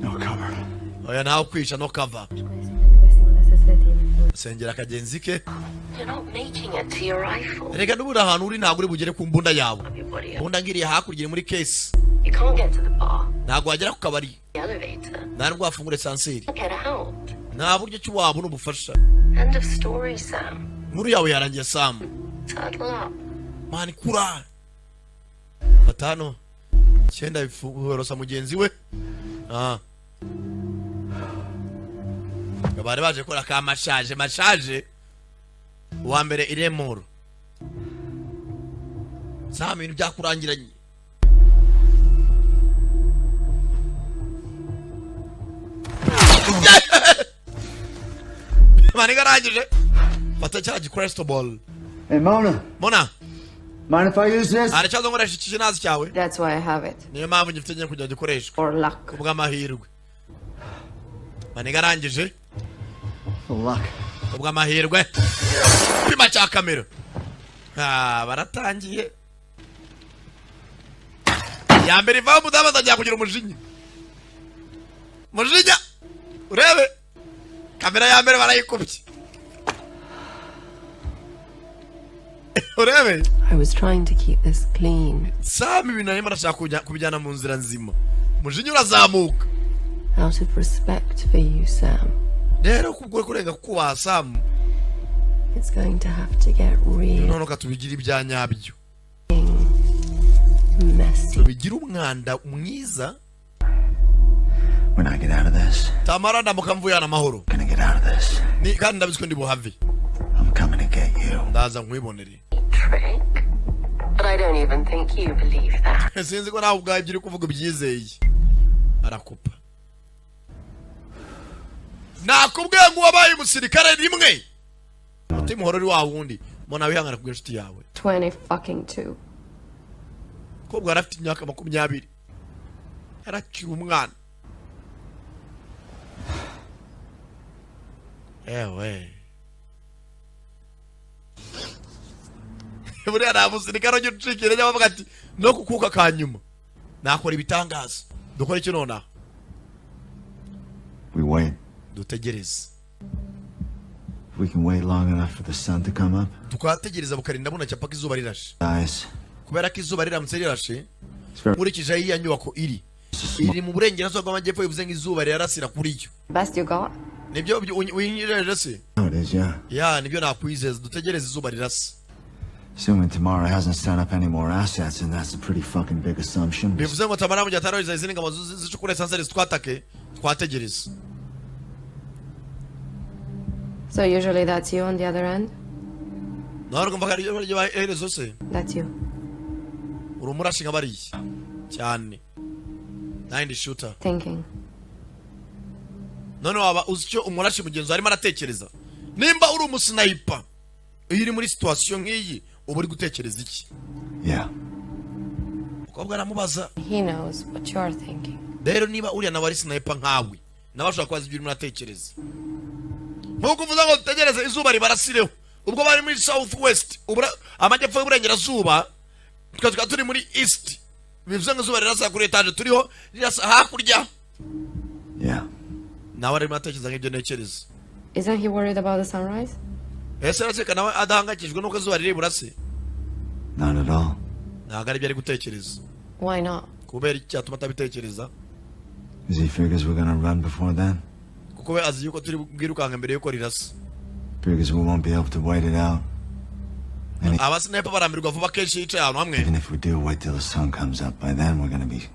No cover. Oya, ntawe kwica, no cover. Sengera akagenzi ke. You're not making it to your rifle. Reka, n'ubundi ahantu uri ntabwo uri bugere ku mbunda yawe. Your body up. Mbunda ngiriye hakurya, iri muri case. You can't get to the bar. Ntabwo wagera ku kabari. The elevator. Nta nubwo wafungura ascenseur. Get out. Nta buryo ki wabona ubufasha. End of story, Sam. Inkuru yawe yarangiye, Sam. Turtle up. Mani kura batanu icyenda biforosa mugenzi we. Ah, bari baje gukora ka massage. Massage uwa mbere iremoro. Sam, ibintu byakurangiranye. Maniga arangije fata cya gicrystal ball. Hey, Mona. Mona. Mind if I use this? Hari ikibazo nkoresha iki kinazi cyawe? That's why I have it. Niyo mpamvu ngifite ngiye kujya gikoreshwa. For luck. Kubw'amahirwe. Maniga arangije. For luck. Kubw'amahirwe. Pima cya kamera. Ah, baratangiye. Ya mbere ivaho, umudamu atangira kugira umujinya. Mujinya urebe kamera ya mbere barayikubye, urebe. I was trying to keep this clean. Sam, ibintu arimo arashaka kubijyana mu nzira nzima, umujinya urazamuka. Out of respect for you, Sam, Rero kubwo kurenga kubaha Samu, it's going to have to get real none tubigire ibya nyabyo, messy. Tubigire umwanda mwiza. When I get out of this, Tamara, ndamuka mvuye hano amahoro. gonna get out of this. Ni kandi ndabizi ko ndi buhave. I'm coming to get you. Ndaza nkwibonere. Trick. But I don't even think you believe that. Sinzi ko nawe ubwawe ibyo uri kuvuga ubyizeye. Arakupa. Nakubwiye ngo wabaye umusirikare rimwe, umutima uhora uri wa wundi. Mbona wihangana kubw'inshuti yawe. 20 fucking two. Kobwa yari afite imyaka 20, yarakiri umwana. Ewe, buriya nta musirikare ujya ucika intege, bavuga ati no kukuka ka nyuma nakora ibitangaza. Dukora iki nonaha? We wait. Dutegereze. If we can wait long enough for the sun to come up, Tukategereza bukarinda bunacya paka izuba rirashe. guys. Kubera ko izuba riramutse rirashe, It's very nkurikije aho iya nyubako iri, iri mu burengerazuba bw'amajyepfo, bivuze ngo izuba rirarasira kuri yo. Best you got? Nibyo winyijeje se? How it is, yeah. Ya, nibyo nakwizeza. Dutegereze izuba rirasa. Assuming tomorrow hasn't set up any more assets, and that's a pretty fucking big assumption. Bivuze ngo Tamara mu gihe atarohereza izindi ngabo zicukura esanseri zitwatake, twategereza. So usually that's you on the other end? Nawe urumva ko ari ryo herezo se? That's you. Uri umurashi nka bariya cyane, nandi shooter. Thinking. None waba uzi icyo umurashi mugenzi wawe arimo aratekereza? Nimba uri umusniper, iyo uri muri situation nk'iyi uba uri gutekereza iki? Yeah. Umukobwa aramubaza. He knows what you're thinking. Rero niba uriya nawe ari sniper nkawe, nawe ashobora kubaza ibyo urimo uratekereza. Nk'uko uvuze ngo dutegereze izuba ribarasireho, ubwo bari muri south west, amajyepfo y'uburengerazuba, twe tukaba turi muri east, bivuze ngo izuba rirasa kuri etaje turiho, rirasa hakurya. Yeah. Nawe arimo aratekereza nk'ibyo ntekereza. Isn't he worried about the sunrise? Ese arakeka nawe adahangayikishijwe n'uko izuba riri burase? Not at all. Ntabwo aribyo ari gutekereza. Why not? Kubera iki cyatuma atabitekereza? Because he figures we're gonna run before then. Kuko we azi yuko turi bwirukanka mbere yuko rirasa. Figures we won't be able to wait it out. And Abasniper barambirwa vuba kenshi yicaye ahantu hamwe. even if we do wait till the sun comes up, by then we're gonna be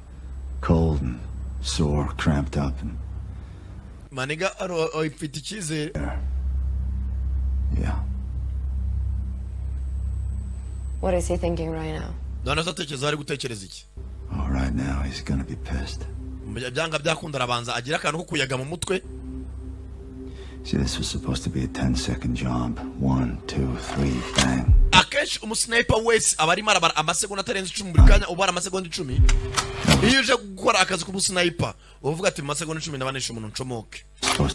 cold and sore, cramped up, and Maniga ifite icyizere. yeah. What is he thinking right now? None se atekereza, ari gutekereza iki? Oh, right now he's gonna be pissed. Byanga byakunda arabanza agira akantu ko kuyaga mu mutwe. See, this was supposed to be a 10-second job. One, two, three, bang. Akenshi umusniper wese aba arimo arabara amasegonda atarenze 10 buri kanya. Ubara amasegonda 10. Iyo uje gukora akazi k'ubusniper, uba uvuga ati mu masegonda 10 ndabanisha umuntu ncomoke.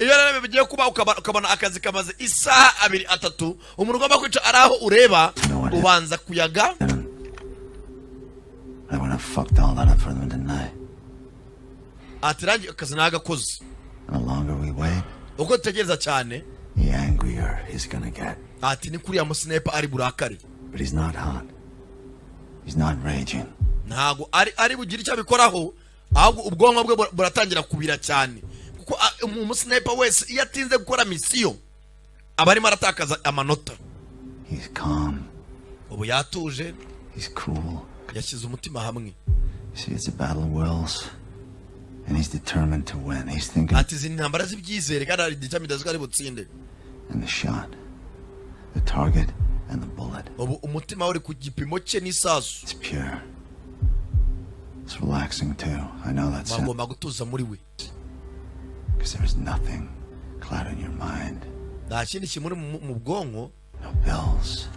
Iyo rero bigiye kuba ukabona akazi kamaze isaha 2, 3, umuntu ugomba kwica ari aho ureba, ubanza kuyaga. I went and fucked all that up for them, didn't I? Ati rangi akazi nagakoze. And the longer we wait, Uko dutegereza cyane, the angrier he's gonna get. ati ni kuriya musniper ari burakare. But he's not hot. He's not raging. Ntago ari bugire icyo abikoraho, ahubwo ubwonko bwe buratangira kubira cyane, kuko umusniper wese iyo atinze gukora misiyo aba arimo aratakaza amanota. He's calm. Ubu yatuje. He's cool. Yashyize umutima hamwe. See, it's a battle of wills. And he's determined to win. He's thinking. Ati izi ni intambara z'ibyizere, kandi hari determined ko ari butsinde. And the shot, the target, and the bullet. Ubu umutima we uri ku gipimo cye n'isasu. It's pure. It's relaxing too. I know that sounds Bagomba gutuza muri we. because there's nothing clouding your mind. Nta kindi kimuri mu bwonko. No bills,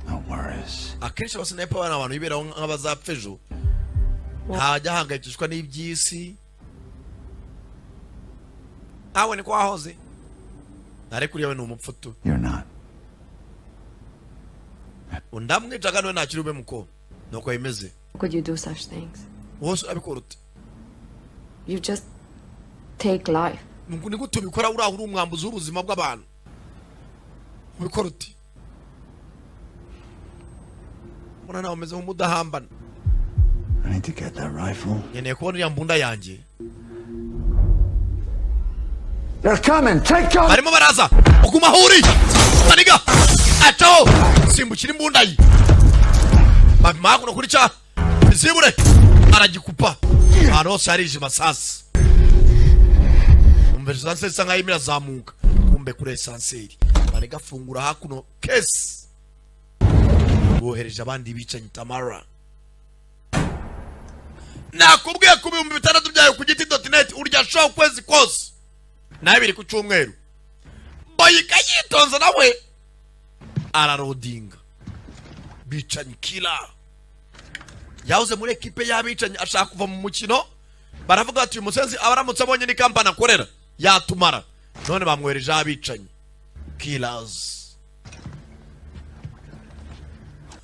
no worries. Akenshi abasniper bari abantu biberaho nk'abazapfa ejo, ntajya ahangayikishwa n'iby'isi. Nawe niko wahoze, ariko uriya we ni umupfutu. You're not. Ndamwicaga niwe ntakiri ube muko, nuko bimeze. How could you do such things? Wose urabikora ute? You just take life. Ni gute ubikora? Uriya uri umwambuzi w'ubuzima bw'abantu, ubikora ute? Mbona nawe umeze nk'umudahambana. I need to get that rifle. Nkeneye kubona iriya mbunda yanjye. They're coming. Take cover. Barimo baraza, uguma aho uri. Maniga acaho, simbukira imbunda ye, bapima hakuno kuri ca zibure, aragikupa. Ahantu hose harijima. Sasa umva ascenseur isa nkaho irimo irazamuka. Kumbe kuri ascenseur maniga afungura hakuno kesi, bohereje abandi bicanyi. Tamara, nakubwiye ku 6000 byawe ku giti.net urya show ukwezi kose, nawe biri ku cyumweru. Boyika yitonze nawe ararodinga bicanyi kila yahoze muri ekipe y'abicanyi, ashaka kuva mu mukino. Baravuga bati uyu musenzi aba aramutse abonye ni kampani akorera yatumara. None bamwoherejeho abicanyi killers.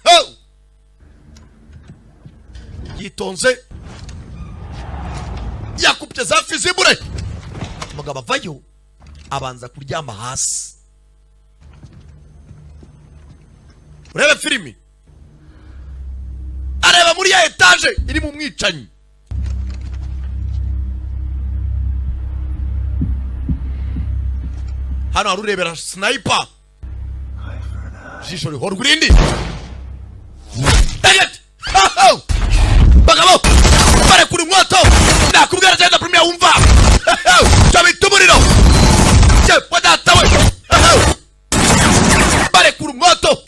Ho! Yitonze yakubye za fizibure, umugabo avayo abanza kuryama hasi. Urebe filimi, areba muri ya etaje iri mu mwicanyi. Hano hari urebera sniper, ijisho rihorwa irindi. Target! Ho! Bagabo barekura umwoto, nakubwira cyane premier wumva cyo bita umuriro. Cyo data we! Barekura umwoto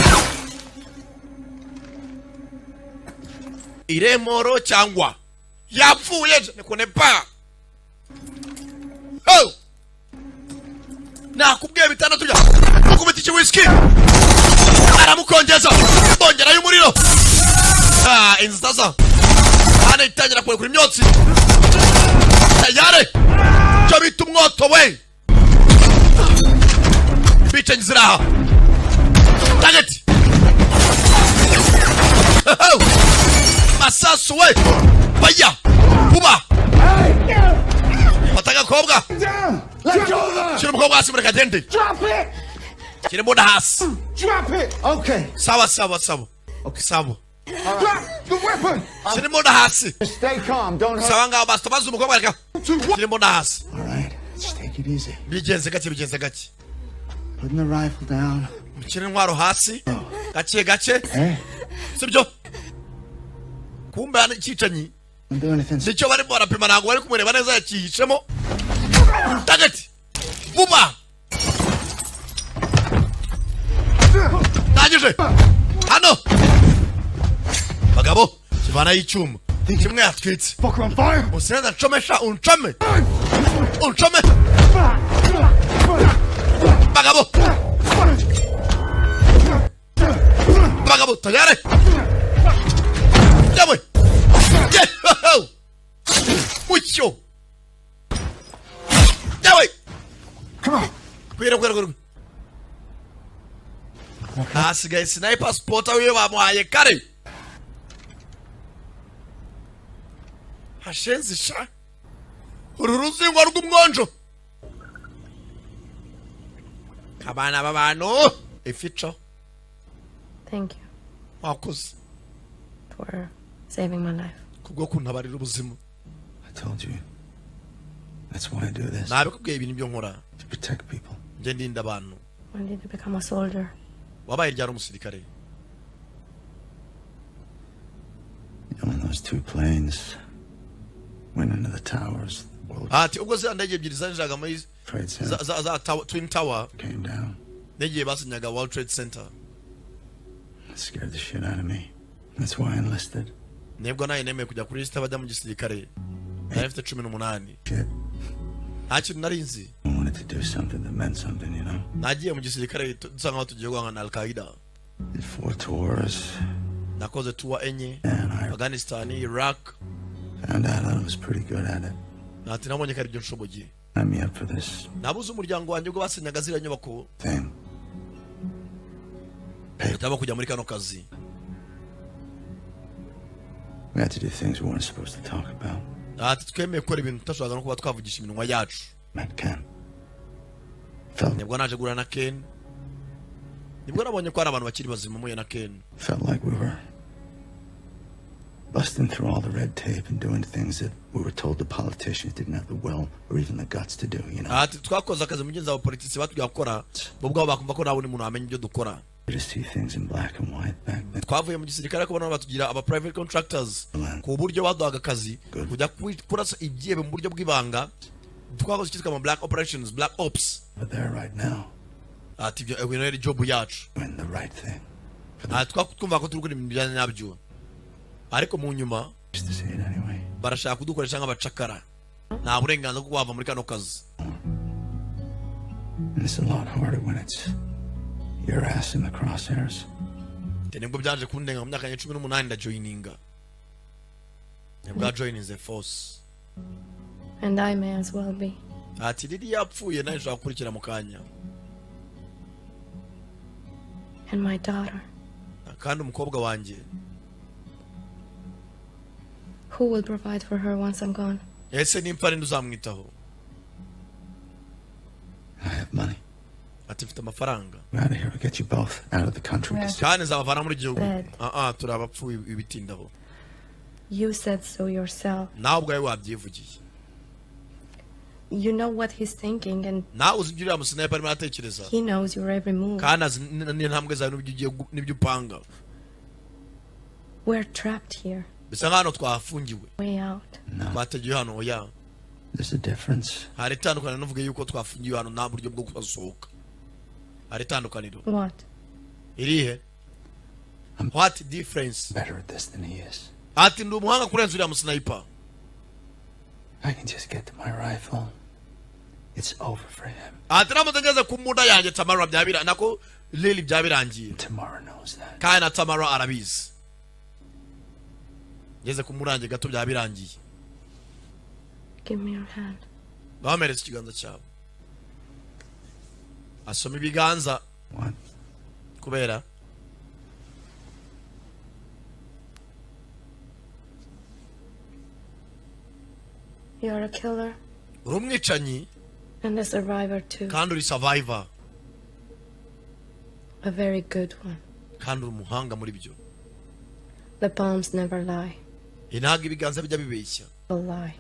iremoro cyangwa yapfuye, je ne connais pas. Oh! Nakubwiye bitandatu bya mukubita iki whisky, aramukongeza, bongerayo umuriro. Ah, inzu sasa hano itangira kurekura imyotsi tayare, cyo bita umwoto we. Bicanyi ziraha target. Masasu we, baya vuba, fata agakobwa. Down. Let go of her. Shyira umukobwa hasi, mureka agende. Drop it. Shyira imbunda hasi. Drop it. Okay. Sawa sawa sawa sawa. Drop the weapon. Shyira imbunda hasi. Stay calm. Don't hurt. Sawa, ngaho basi maze umukobwa reka shyira imbunda hasi. All right. Just take it easy. Bigenze gake, bigenze gake. Putting the rifle down. Mushyire intwaro hasi gake gake. Eh? Sibyo, kumbe hano icyicanyi Don't do anything. nicyo barimo barapima, ntabwo bari kumureba neza, yakihishemo. Target vuba, ndangije hano bagabo, kivanayo icyuma kimwe yatwitse. Fucker on fire. Musenza ncomesha, uncome uncome bagabo, bagabo tayari yawe ye mucyo yawe. Come on. Kwira kwira kwira, hasigaye sniper spotter wiwe bamuhaye kare. Hashenzi sha uru ruzingo rw'umwonjo, abana b'abantu ifico. Thank you Wakoze for saving my life. kubwo kuntabarira ubuzima. I told you. That's why I do this. Nabikubwiye, ibintu byo nkora To protect people. njye ndinda abantu. When did you become a soldier? Wabaye ryari umusirikare? You know, when those two planes went into the towers, the World Ati ubwo ziriya ndege ebyiri zinjiraga muri Trade za, Center za Twin Tower came down, n'igihe basinyaga World Trade Center. It scared the shit out of me. That's why I enlisted. Nibwo nawe nemeye kujya kuri lisite bajya mu gisirikare, nari mfite 18. Shit. Nta kintu nari nzi. I wanted to do something that meant something. Nagiye mu gisirikare dusa nkaho tugiye guhangana na Al Qaeda. Did four tours, Nakoze tour enye, and I Afghanistan, Iraq. found out I was pretty good at it. Ati nabonye ko aribyo nshoboye. Signed me up for this Nabuze umuryango wanjye ubwo basenyaga ziriya nyubako, thing. mpitamo kujya muri kano kazi. We had to do things we weren't supposed to talk about. Ati twemeye gukora ibintu tutashoboraga no kuba twavugisha iminwa yacu. Met Ken. Felt Nibwo naje guhura na Ken, nibwo nabonye ko hari abantu bakiri bazima muye na Ken. Felt like we were Busting through all the red tape and doing things that we were told the politicians didn't have the will or even the guts to do. Ati twakoze akazi mugenzi wa politisi batubwiye gukora, bo ubwabo bakumva ko nta wundi muntu wamenya ibyo dukora. To see things in black and white back then. Twavuye mu gisirikare, ariko bano batugira aba private contractors, ku buryo baduhaga akazi kujya kurasa ibyihebe mu buryo bw'ibanga. Twakoze icyitwa ama black operations, black ops. But there right now, Ati ibyo ibintu ari job yacu. doing the right thing. Ati twumva ko turi gukora ibintu bijyanye nabyo, ariko mu nyuma Just to see it anyway. barashaka kudukoresha nk'abacakara. Nta burenganzira bwo kuhava muri kano kazi. And it's a lot harder when it's your ass in the crosshairs. Ati nibwo byaje kundenga mu myaka ya 18, ndajoyininga, nibwo joininze force. And I may as well be. Ati riri yapfuye, nawe nshobora gukurikira mu kanya. And my daughter. Kandi umukobwa wanjye. Who will provide for her once I'm gone? Ese nimfa ninde uzamwitaho? I have money. Ati mfite amafaranga. We're out of here. We'll get you both out of the country. Kandi nzabavana muri gihugu. Dead. Ah ah, turi abapfuye, ibitindaho. You said so yourself. Nawe ubwawe wabyivugiye. You know what he's thinking, and Nawe uzi ibyo uriya musniper arimo aratekereza. he knows your every move. Kandi azi n'intambwe zawe n'ibyo ugiye n'ibyo upanga. We're trapped here. Bisa nk'ahantu twafungiwe. Way out. Twategewe hano, oya. There's a difference. Hari itandukaniro nuvuge yuko twafungiwe hano nta buryo bwo kuhasohoka. Hari itandukaniro. What? Irihe? What difference? Better at this than he is. Ati ndi umuhanga kurenza uriya musniper. I can just get to my rifle. It's over for him. Ati ramutse ngeze ku mbunda yanjye, Tamara byabira nako Lili byabirangiye. Tamara knows that. Kandi na Tamara arabizi, ngeze ku mbunda yanjye gato byabirangiye. Give me your hand. Bameretse ikiganza cyabo, asoma ibiganza. What? Kubera You're a killer uri umwicanyi and a survivor too. kandi uri survivor. A very good one. Kandi uri umuhanga muri byo. The palms never lie. Ntabwo ibiganza bijya bibeshya. Will lie.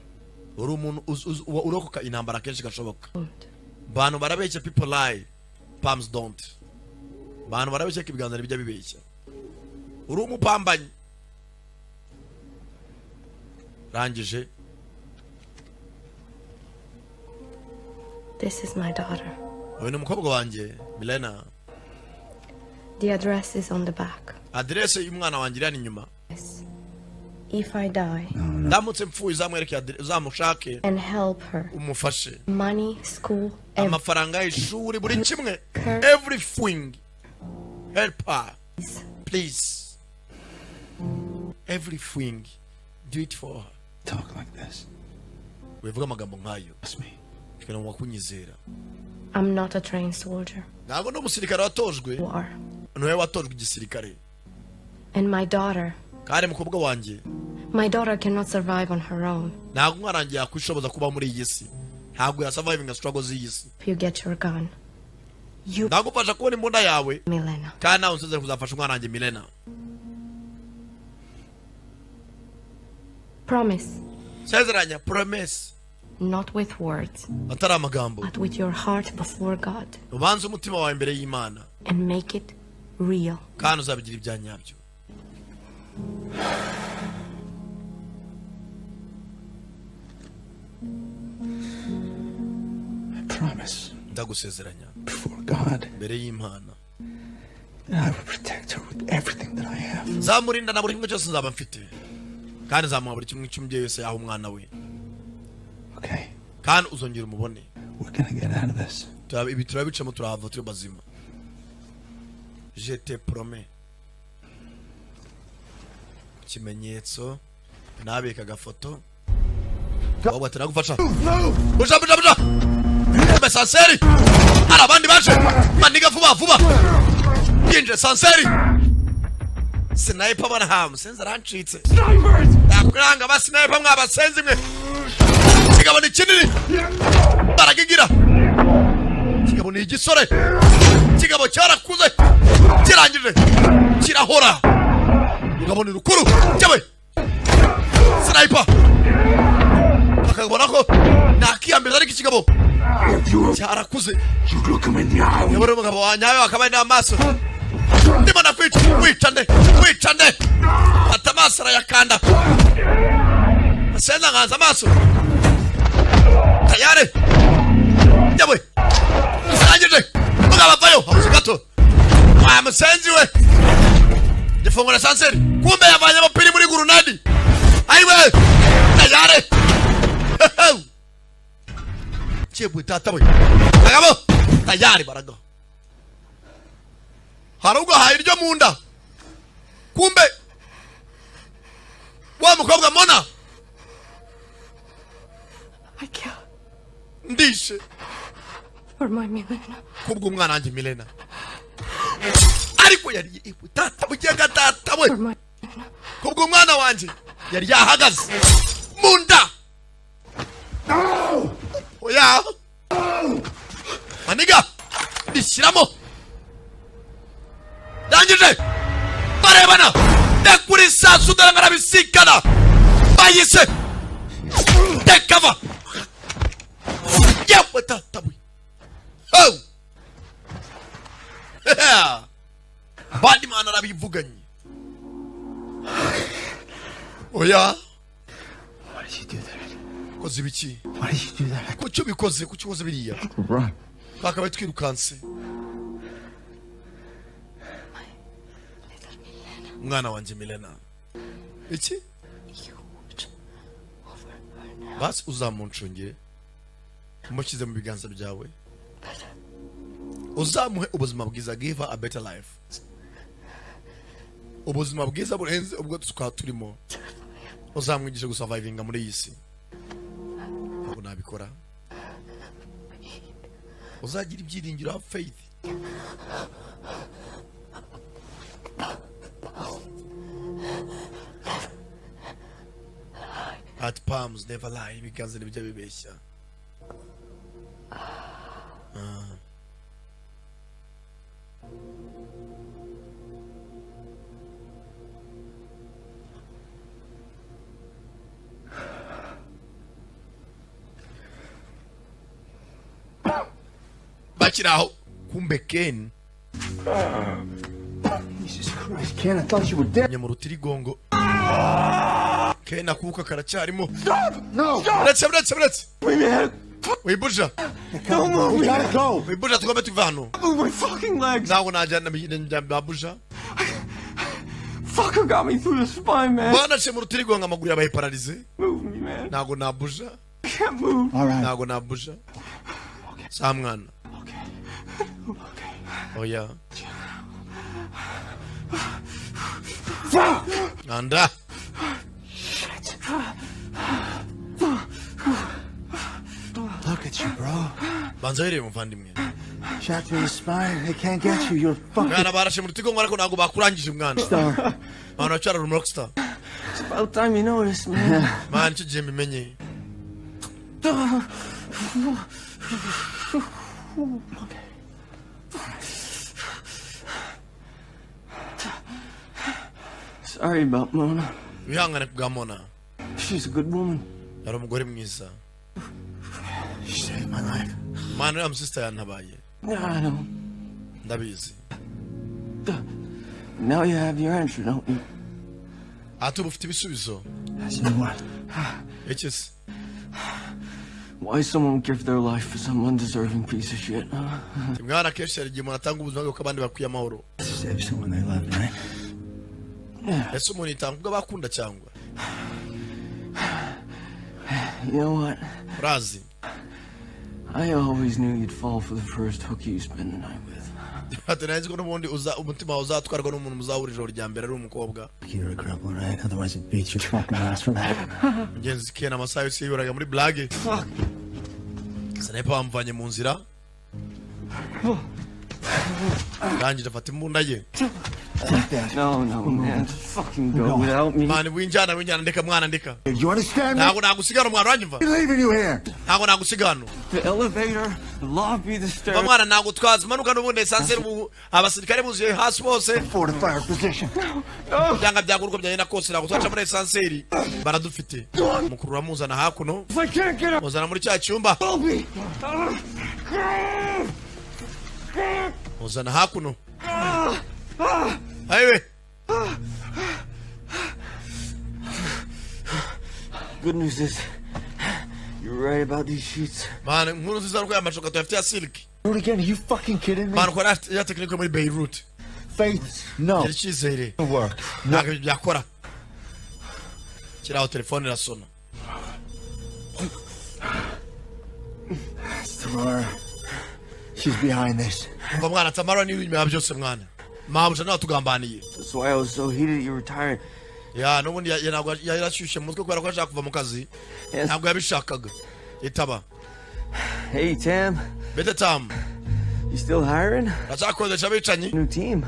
Uri umuntu urokoka intambara kenshi gashoboka. Abantu barabeshya, people lie, palms don't. Abantu barabeshya ko ibiganza ntibijya bibeshya. Uri umupambanyi rangije. This is my daughter. Uyu ni umukobwa wanjye Milena. The address is on the back. Aderese y'umwana wanjye iri hano inyuma. If I die Ndamutse mpfuye, uzamwereke uzamushake and help her. umufashe. Money, school, everything. Amafaranga y'ishuri, buri kimwe, everything. Help her, please. Everything, do it for her. Talk like this. Wivuga amagambo nk'ayo. Trust me. Kugira ngo kunyizera. I'm not a trained soldier. Ntabwo ndi umusirikare watojwe. You are. Niwe watojwe igisirikare. And my daughter, Kandi mukobwa wanjye, my daughter cannot survive on her own. ntabwo umwana wanjye yakwishoboza kuba muri iyi si, ntabwo yasurvivinga struggle z'iyi si. If you get your gun, you Ndagufasha kubona imbunda yawe. Milena. Kandi nawe unsezere kuzafasha umwana wanjye Milena. Promise, Sezeranya, promise. not with words, Atari amagambo, but with your heart before God, ubanze umutima wawe imbere y'Imana and make it real. kandi uzabigira ibya nyabyo. I promise Ndagusezeranya before God imbere y'Imana that I will protect her with everything that I have. Nzamurinda na buri kimwe cyose nzaba mfite, kandi nzamuha buri kimwe cy'umubyeyi wese yaha umwana we. Okay. Kandi uzongera umubone. We're gonna get out of this. Ibi turabicamo, turahava turi bazima, je te promets. Ikimenyetso nabika agafoto ahubwo ati nagufasha. Buja buja buja. Kumbe sanseri hari abandi baje maniga vuba vuba, yinje sanseri sniper barahamu senzi arancitse nakuranga ba sniper mwabasenzi mwe. Kigabo ni kinini, baragigira. Kigabo ni igisore, kigabo cyarakuze, kirangije kirahora. Kigabo ni rukuru cyawe. Sniper akabona ko nakiyambeza, ariko ikigabo cyarakuze. Niba uri umugabo wanyawe wakabaye n'amaso ndimo nakwica. Wica nde? Wica nde? Fata amaso, arayakanda, senza nkanza amaso tayari. Yewe, arangije mugabo avayo, habuze gato. Wa musenzi we, gifungura sanseri, kumbe yavanye pili muri grenade. Ayiwe, tayari. Chebwe tata we, bagabo tayari baraga. Hari ubwo haye iryo mu nda, kumbe wa mukobwa Mona. I kill Ndishe for my Milena. Kubw'umwana wanjye Milena. Ariko yari iwe tata bugenga tata we. For my Kubw'umwana wanjye yari yahagaze mu nda. Oya maniga, rishyiramo, ndangije barebana, ndekura isasu, dore ngarabisikana bayise tekava. Yewe tata we! Oh! Badman arabivuganye. Oya. Why did you do that? Koze ibiki? Why did you do that? Kuki ubikoze? Kuki ukoze biriya? Run. Twakabaye twirukanse. Little Milena. Umwana wanjye Milena iki? You watch over her now. Basi uzamuncungire, umushyize mu biganza byawe, uzamuhe ubuzima bwiza. Give her a better life, ubuzima bwiza burenze ubwo twaba turimo. Uzamwigisha gusurvivinga muri iyi si. Ntabwo nabikora. Uzagira ibyiringiro, have faith. At palms never lie, ibiganza ntibijya bibeshya. Ah. Bakiri aho, kumbe Ken. Jesus Christ, Ken, I thought you were dead. Mu rutirigongo Ken akuka karacyarimo. No! Buretse, buretse, buretse, wibuja. Don't move! We gotta go! Wibuja, tugombe tuva hano. Move my fucking legs. Ntabwo najyana babuja. Fucker got me through the spine, man. Banaciye mu rutirigongo, amaguru yabaye paralysé. Move me, man. Ntabwo nabuja. I can't move. All right. Ntabwo nabuja sa mwana. Oya anda. Look at you, bro. Banza wirebe, muvandimwe. Shot through the spine. They can't get you. You're fucking Mwana, barashe mu rutirigongo ariko ntabwo bakurangije, mwana. star. Mwana, uracyari uri rockstar. It's about time you noticed, man. Mwana, nicyo gihe mbimenye. Okay. Sorry about Mona. Wihangane kubwa Mona. She's a good woman. Yari umugore mwiza. She saved my life. Mwana, uriya musista yantabaye. Yeah, I know. Ndabizi. Now you have your answer, don't you? Ati ubu ufite ibisubizo. That's what? Iki se? Why someone would give their life for some undeserving piece of shit, huh? Mwana, akenshi hari igihe umuntu atanga ubuzima bwe kuko abandi bakwiye amahoro. Save someone they love, right? Ese umuntu yitanga ubwo abakunda cyangwa? You know what? Urazi? I always knew you'd fall for the first hooker you spend the night with. Ati nari ko n'ubundi uza umutima wawe uzatwarwa n'umuntu muzahura ijoro rya mbere ari umukobwa. You're a cripple, right? Otherwise, it beats your fucking ass for that. Mugenzi Ken amasaha yose yiberaga muri blague. Sniper bamuvanye mu nzira, arangije afata imbunda ye. Like that. No, man. Just fucking go without me. Man, winjyana, winjyana, ndeka mwana, ndeka. You understand me? Ntabwo nagusigana mwana, uranyumva? I'm leaving you here. Ntabwo nagusiga hano. The elevator, the lobby, the stairs. Mva mwana, ntabwo twazimanuka n'ubundi ascenseur, ubu abasirikare buzuye hasi bose. Fortify our position. Byanga byagura, uko byagenda kose ntabwo twaca muri ascenseur, baradufite. Mukuru uramuzana hakuno. If I can't get up, Muzana muri cya cyumba. I'll be. Muzana hakuno ayiwe. Good news is, you're right about these sheets. Man, inkuru nziza nuko aya mashuka tuyafite ya silk. Do it again. Are you fucking kidding me? Man, ukora ya tekinike muri Beirut. Faith, no. Gira icyizere. Work. Ntabwo ibyo byakora. Kiraho, telefone irasona. It's Tamara. She's behind this. Umva mwana, Tamara niwe inyuma ya byose mwana, mabuja nawe atugambaniye. That's why I was so heated you retired. Ya, n'ubundi ntabwo yarashyushye mu mutwe kubera ko ashaka kuva mu kazi. Yes. Ntabwo yabishakaga. Itaba. Hey, Tam. Bete Tam. You still hiring? Uracyakodesha abicanyi? New team.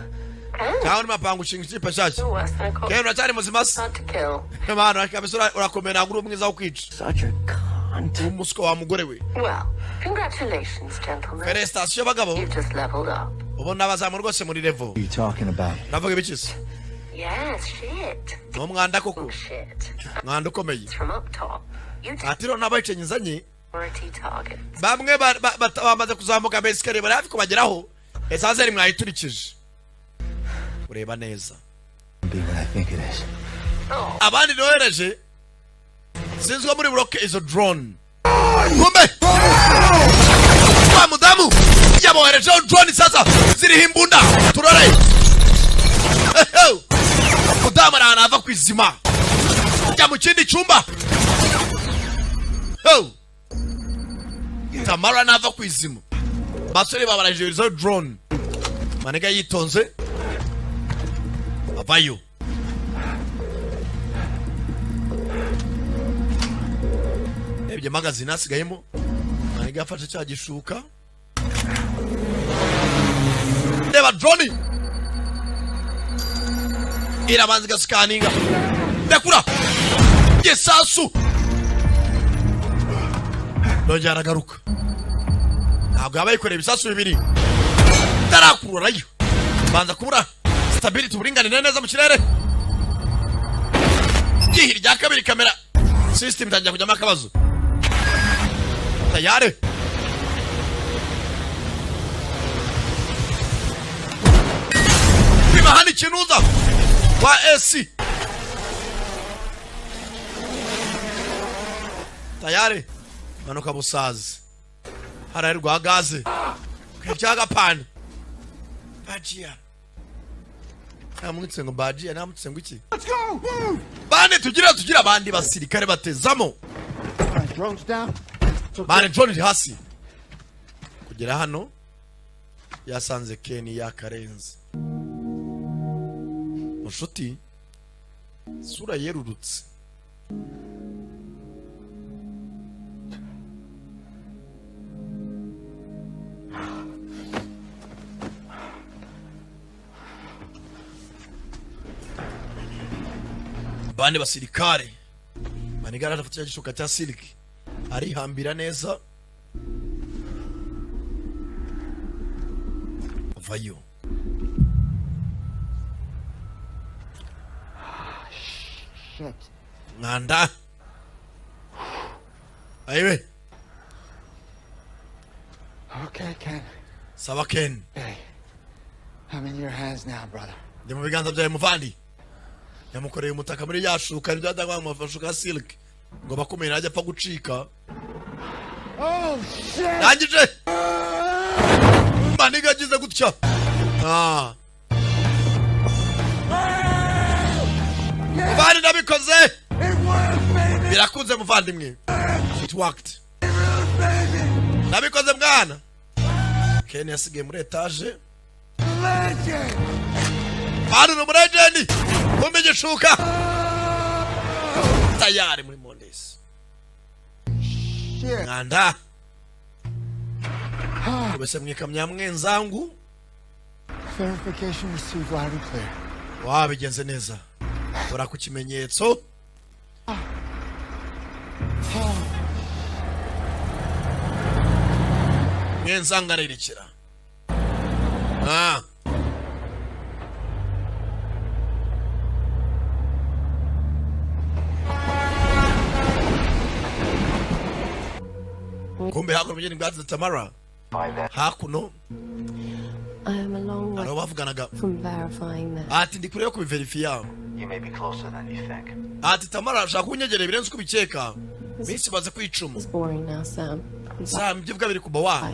Cyangwa urimo apanga ushinga ikipe nshyashya? You're worse than a cop. Ken, uracyari muzima se? Hard to kill. Mwana, kabisa urakomeye, ntabwo uri umwiza wo kwica. Such a cunt. Umuswa wa mugore we. Well, congratulations, gentlemen. Félicitations bagabo. You've just leveled up. Ubona abazamu rwose muri level. What are you talking about? Uravuga ibiki se? Yes, shit. Ni umwanda koko. Shit. Mwanda ukomeye. It's from up top. You take Ati rero n'abicanyi nzanye priority targets. bamwe bamaze kuzamuka amesikariye, bari hafi kubageraho, ascenseur mwayiturikije, ureba neza. Be what I think it is. Abandi nohereje sinzi ko muri buroke izo drone. Kumbe wa mudamu yaboherejeho drone, sasa ziriho imbunda. Turore, mudamu ari ahantu hava ku izima, jya mu kindi cyumba. Ho! Tamara nava ku izima, basore babarajije izo drone. Maniga yitonze avayo. Rebye magazine hasigayemo, maniga yafashe cya gishuka. Reba, drone irabanza igasikaninga. Ndakura gisasu, nongera aragaruka. Ntabwo yaba yikoreye ibisasu bibiri tarakururayo. Banza kubura stability, uburinganire neza mu kirere. Igihe rya kabiri kamera system itangira kujyamo akabazo. Tayari pima hano ikinuza wa AC tayari manuka busazi hariya rwa gaze cyagapana bajiya namwitse ngo bajiya, namwitse ngo iki. Bane tugira tugira abandi basirikare batezamo. Drones down. Bane, drone iri hasi. Kugera hano yasanze Ken yakarenze mushuti, sura yerurutse. Bane basirikare, manigara afata cya gishuka cya siliki arihambira neza, avayo. Shit. Mwanda ayiwe. Okay, Ken. Sawa Ken. Hey. I'm in your hands now, brother. Ndi mu biganza byawe muvandi. Yamukoreye umutaka muri ya shuka, nibyo yatangwa mu mashuka ya silk ngo bakomeye ntajya apfa gucika. Oh, shit! Ndangije, maniga agize gutya. Ah. Muvandi, ndabikoze, birakunze muvandimwe. It worked, ndabikoze mwana. Ken yasigaye muri etaje. Hano ni umulegend, kumbe igishuka tayari muri mondesi. Mwanda kubese mwikamya mwenzangu. Verification received loud and clear. Wabigenze neza, ora ku kimenyetso. Mwenzangaririkira ah. Kumbe hakuno mugeni bwatsi Tamara hakuno. I am a long way Hari uwo bavuganaga. from verifying that. Ati ndi kure yo kubiverifiya. You may be closer than you think. Ati Tamara ashaka kunyegerera birenze uko ubikeka, iminsi imaze kwicuma. It's boring now, Sam. Sam, ibyo bwa biri kuba wa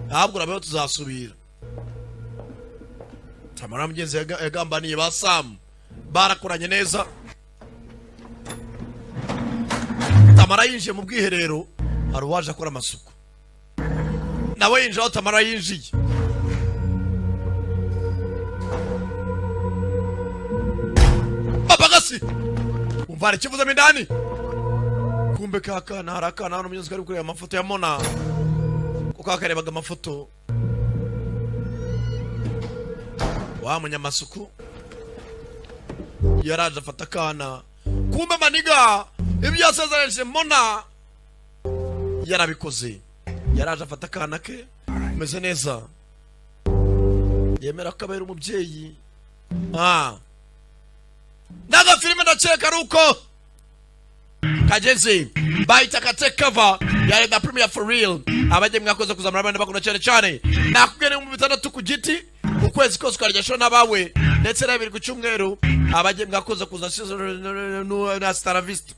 ntabwo urabeho, tuzasubira. Tamara mugenzi yagambaniye ba Sam, barakoranye neza. Tamara yinjiye mu bwiherero, hari uwaje akora amasuku, nawe yinjiye aho Tamara yinjiye. Babagasi umva hari ikivuzemo indani. Kumbe ka kana, hari akana hano mugenzi kari kureba amafoto ya Mona, kuko kakarebaga amafoto. Wa munyamasuku yaraje afata akana. Kumbe maniga ibyo yasezeranyije Mona yarabikoze, yaraje afata akana ke. Umeze neza, yemera ko abera umubyeyi. Ah, n'agafilime ndakeka ari uko kageze, bahita ka Take Cover ya The Premier for real. Abajye mwakoze kuzamura abandi bakunda cyane cyane. Nakubwiye 6000 ku giti, ukwezi kose ukarya show n'abawe, ndetse na 2 ku cyumweru. Abajye mwakoze kuza season na Star Vista.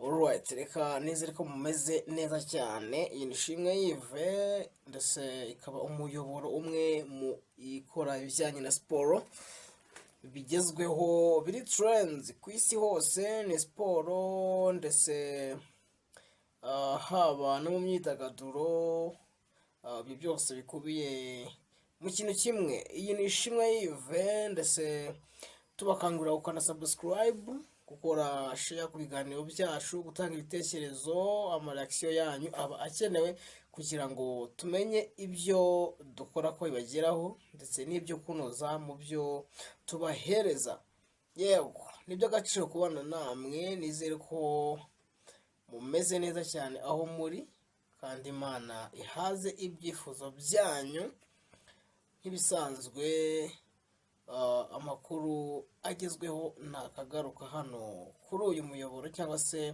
Alright, reka nizere ko mumeze neza cyane. Iyi ni Ishimwe Yive, ndetse ikaba umuyoboro umwe mu ikora ibijyanye na siporo bigezweho biri trends ku isi hose. Ni siporo ndetse haba no mu myidagaduro, ibyo byose bikubiye mu kintu kimwe. Iyi ni Ishimwe Yive, ndetse tubakangurira gukanda subscribe, gukora share ku biganiro byacu, gutanga ibitekerezo. Amareaction yanyu aba akenewe kugira ngo tumenye ibyo dukora ko bibageraho, ndetse n'ibyo kunoza mu byo tubahereza. Yego, ni iby'agaciro kubana namwe. Nizere ko mumeze neza cyane aho muri, kandi Imana ihaze ibyifuzo byanyu. Nk'ibisanzwe, amakuru agezweho ntakagaruka hano kuri uyu muyoboro cyangwa se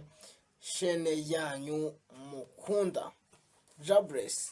shene yanyu mukunda. Jaburesi.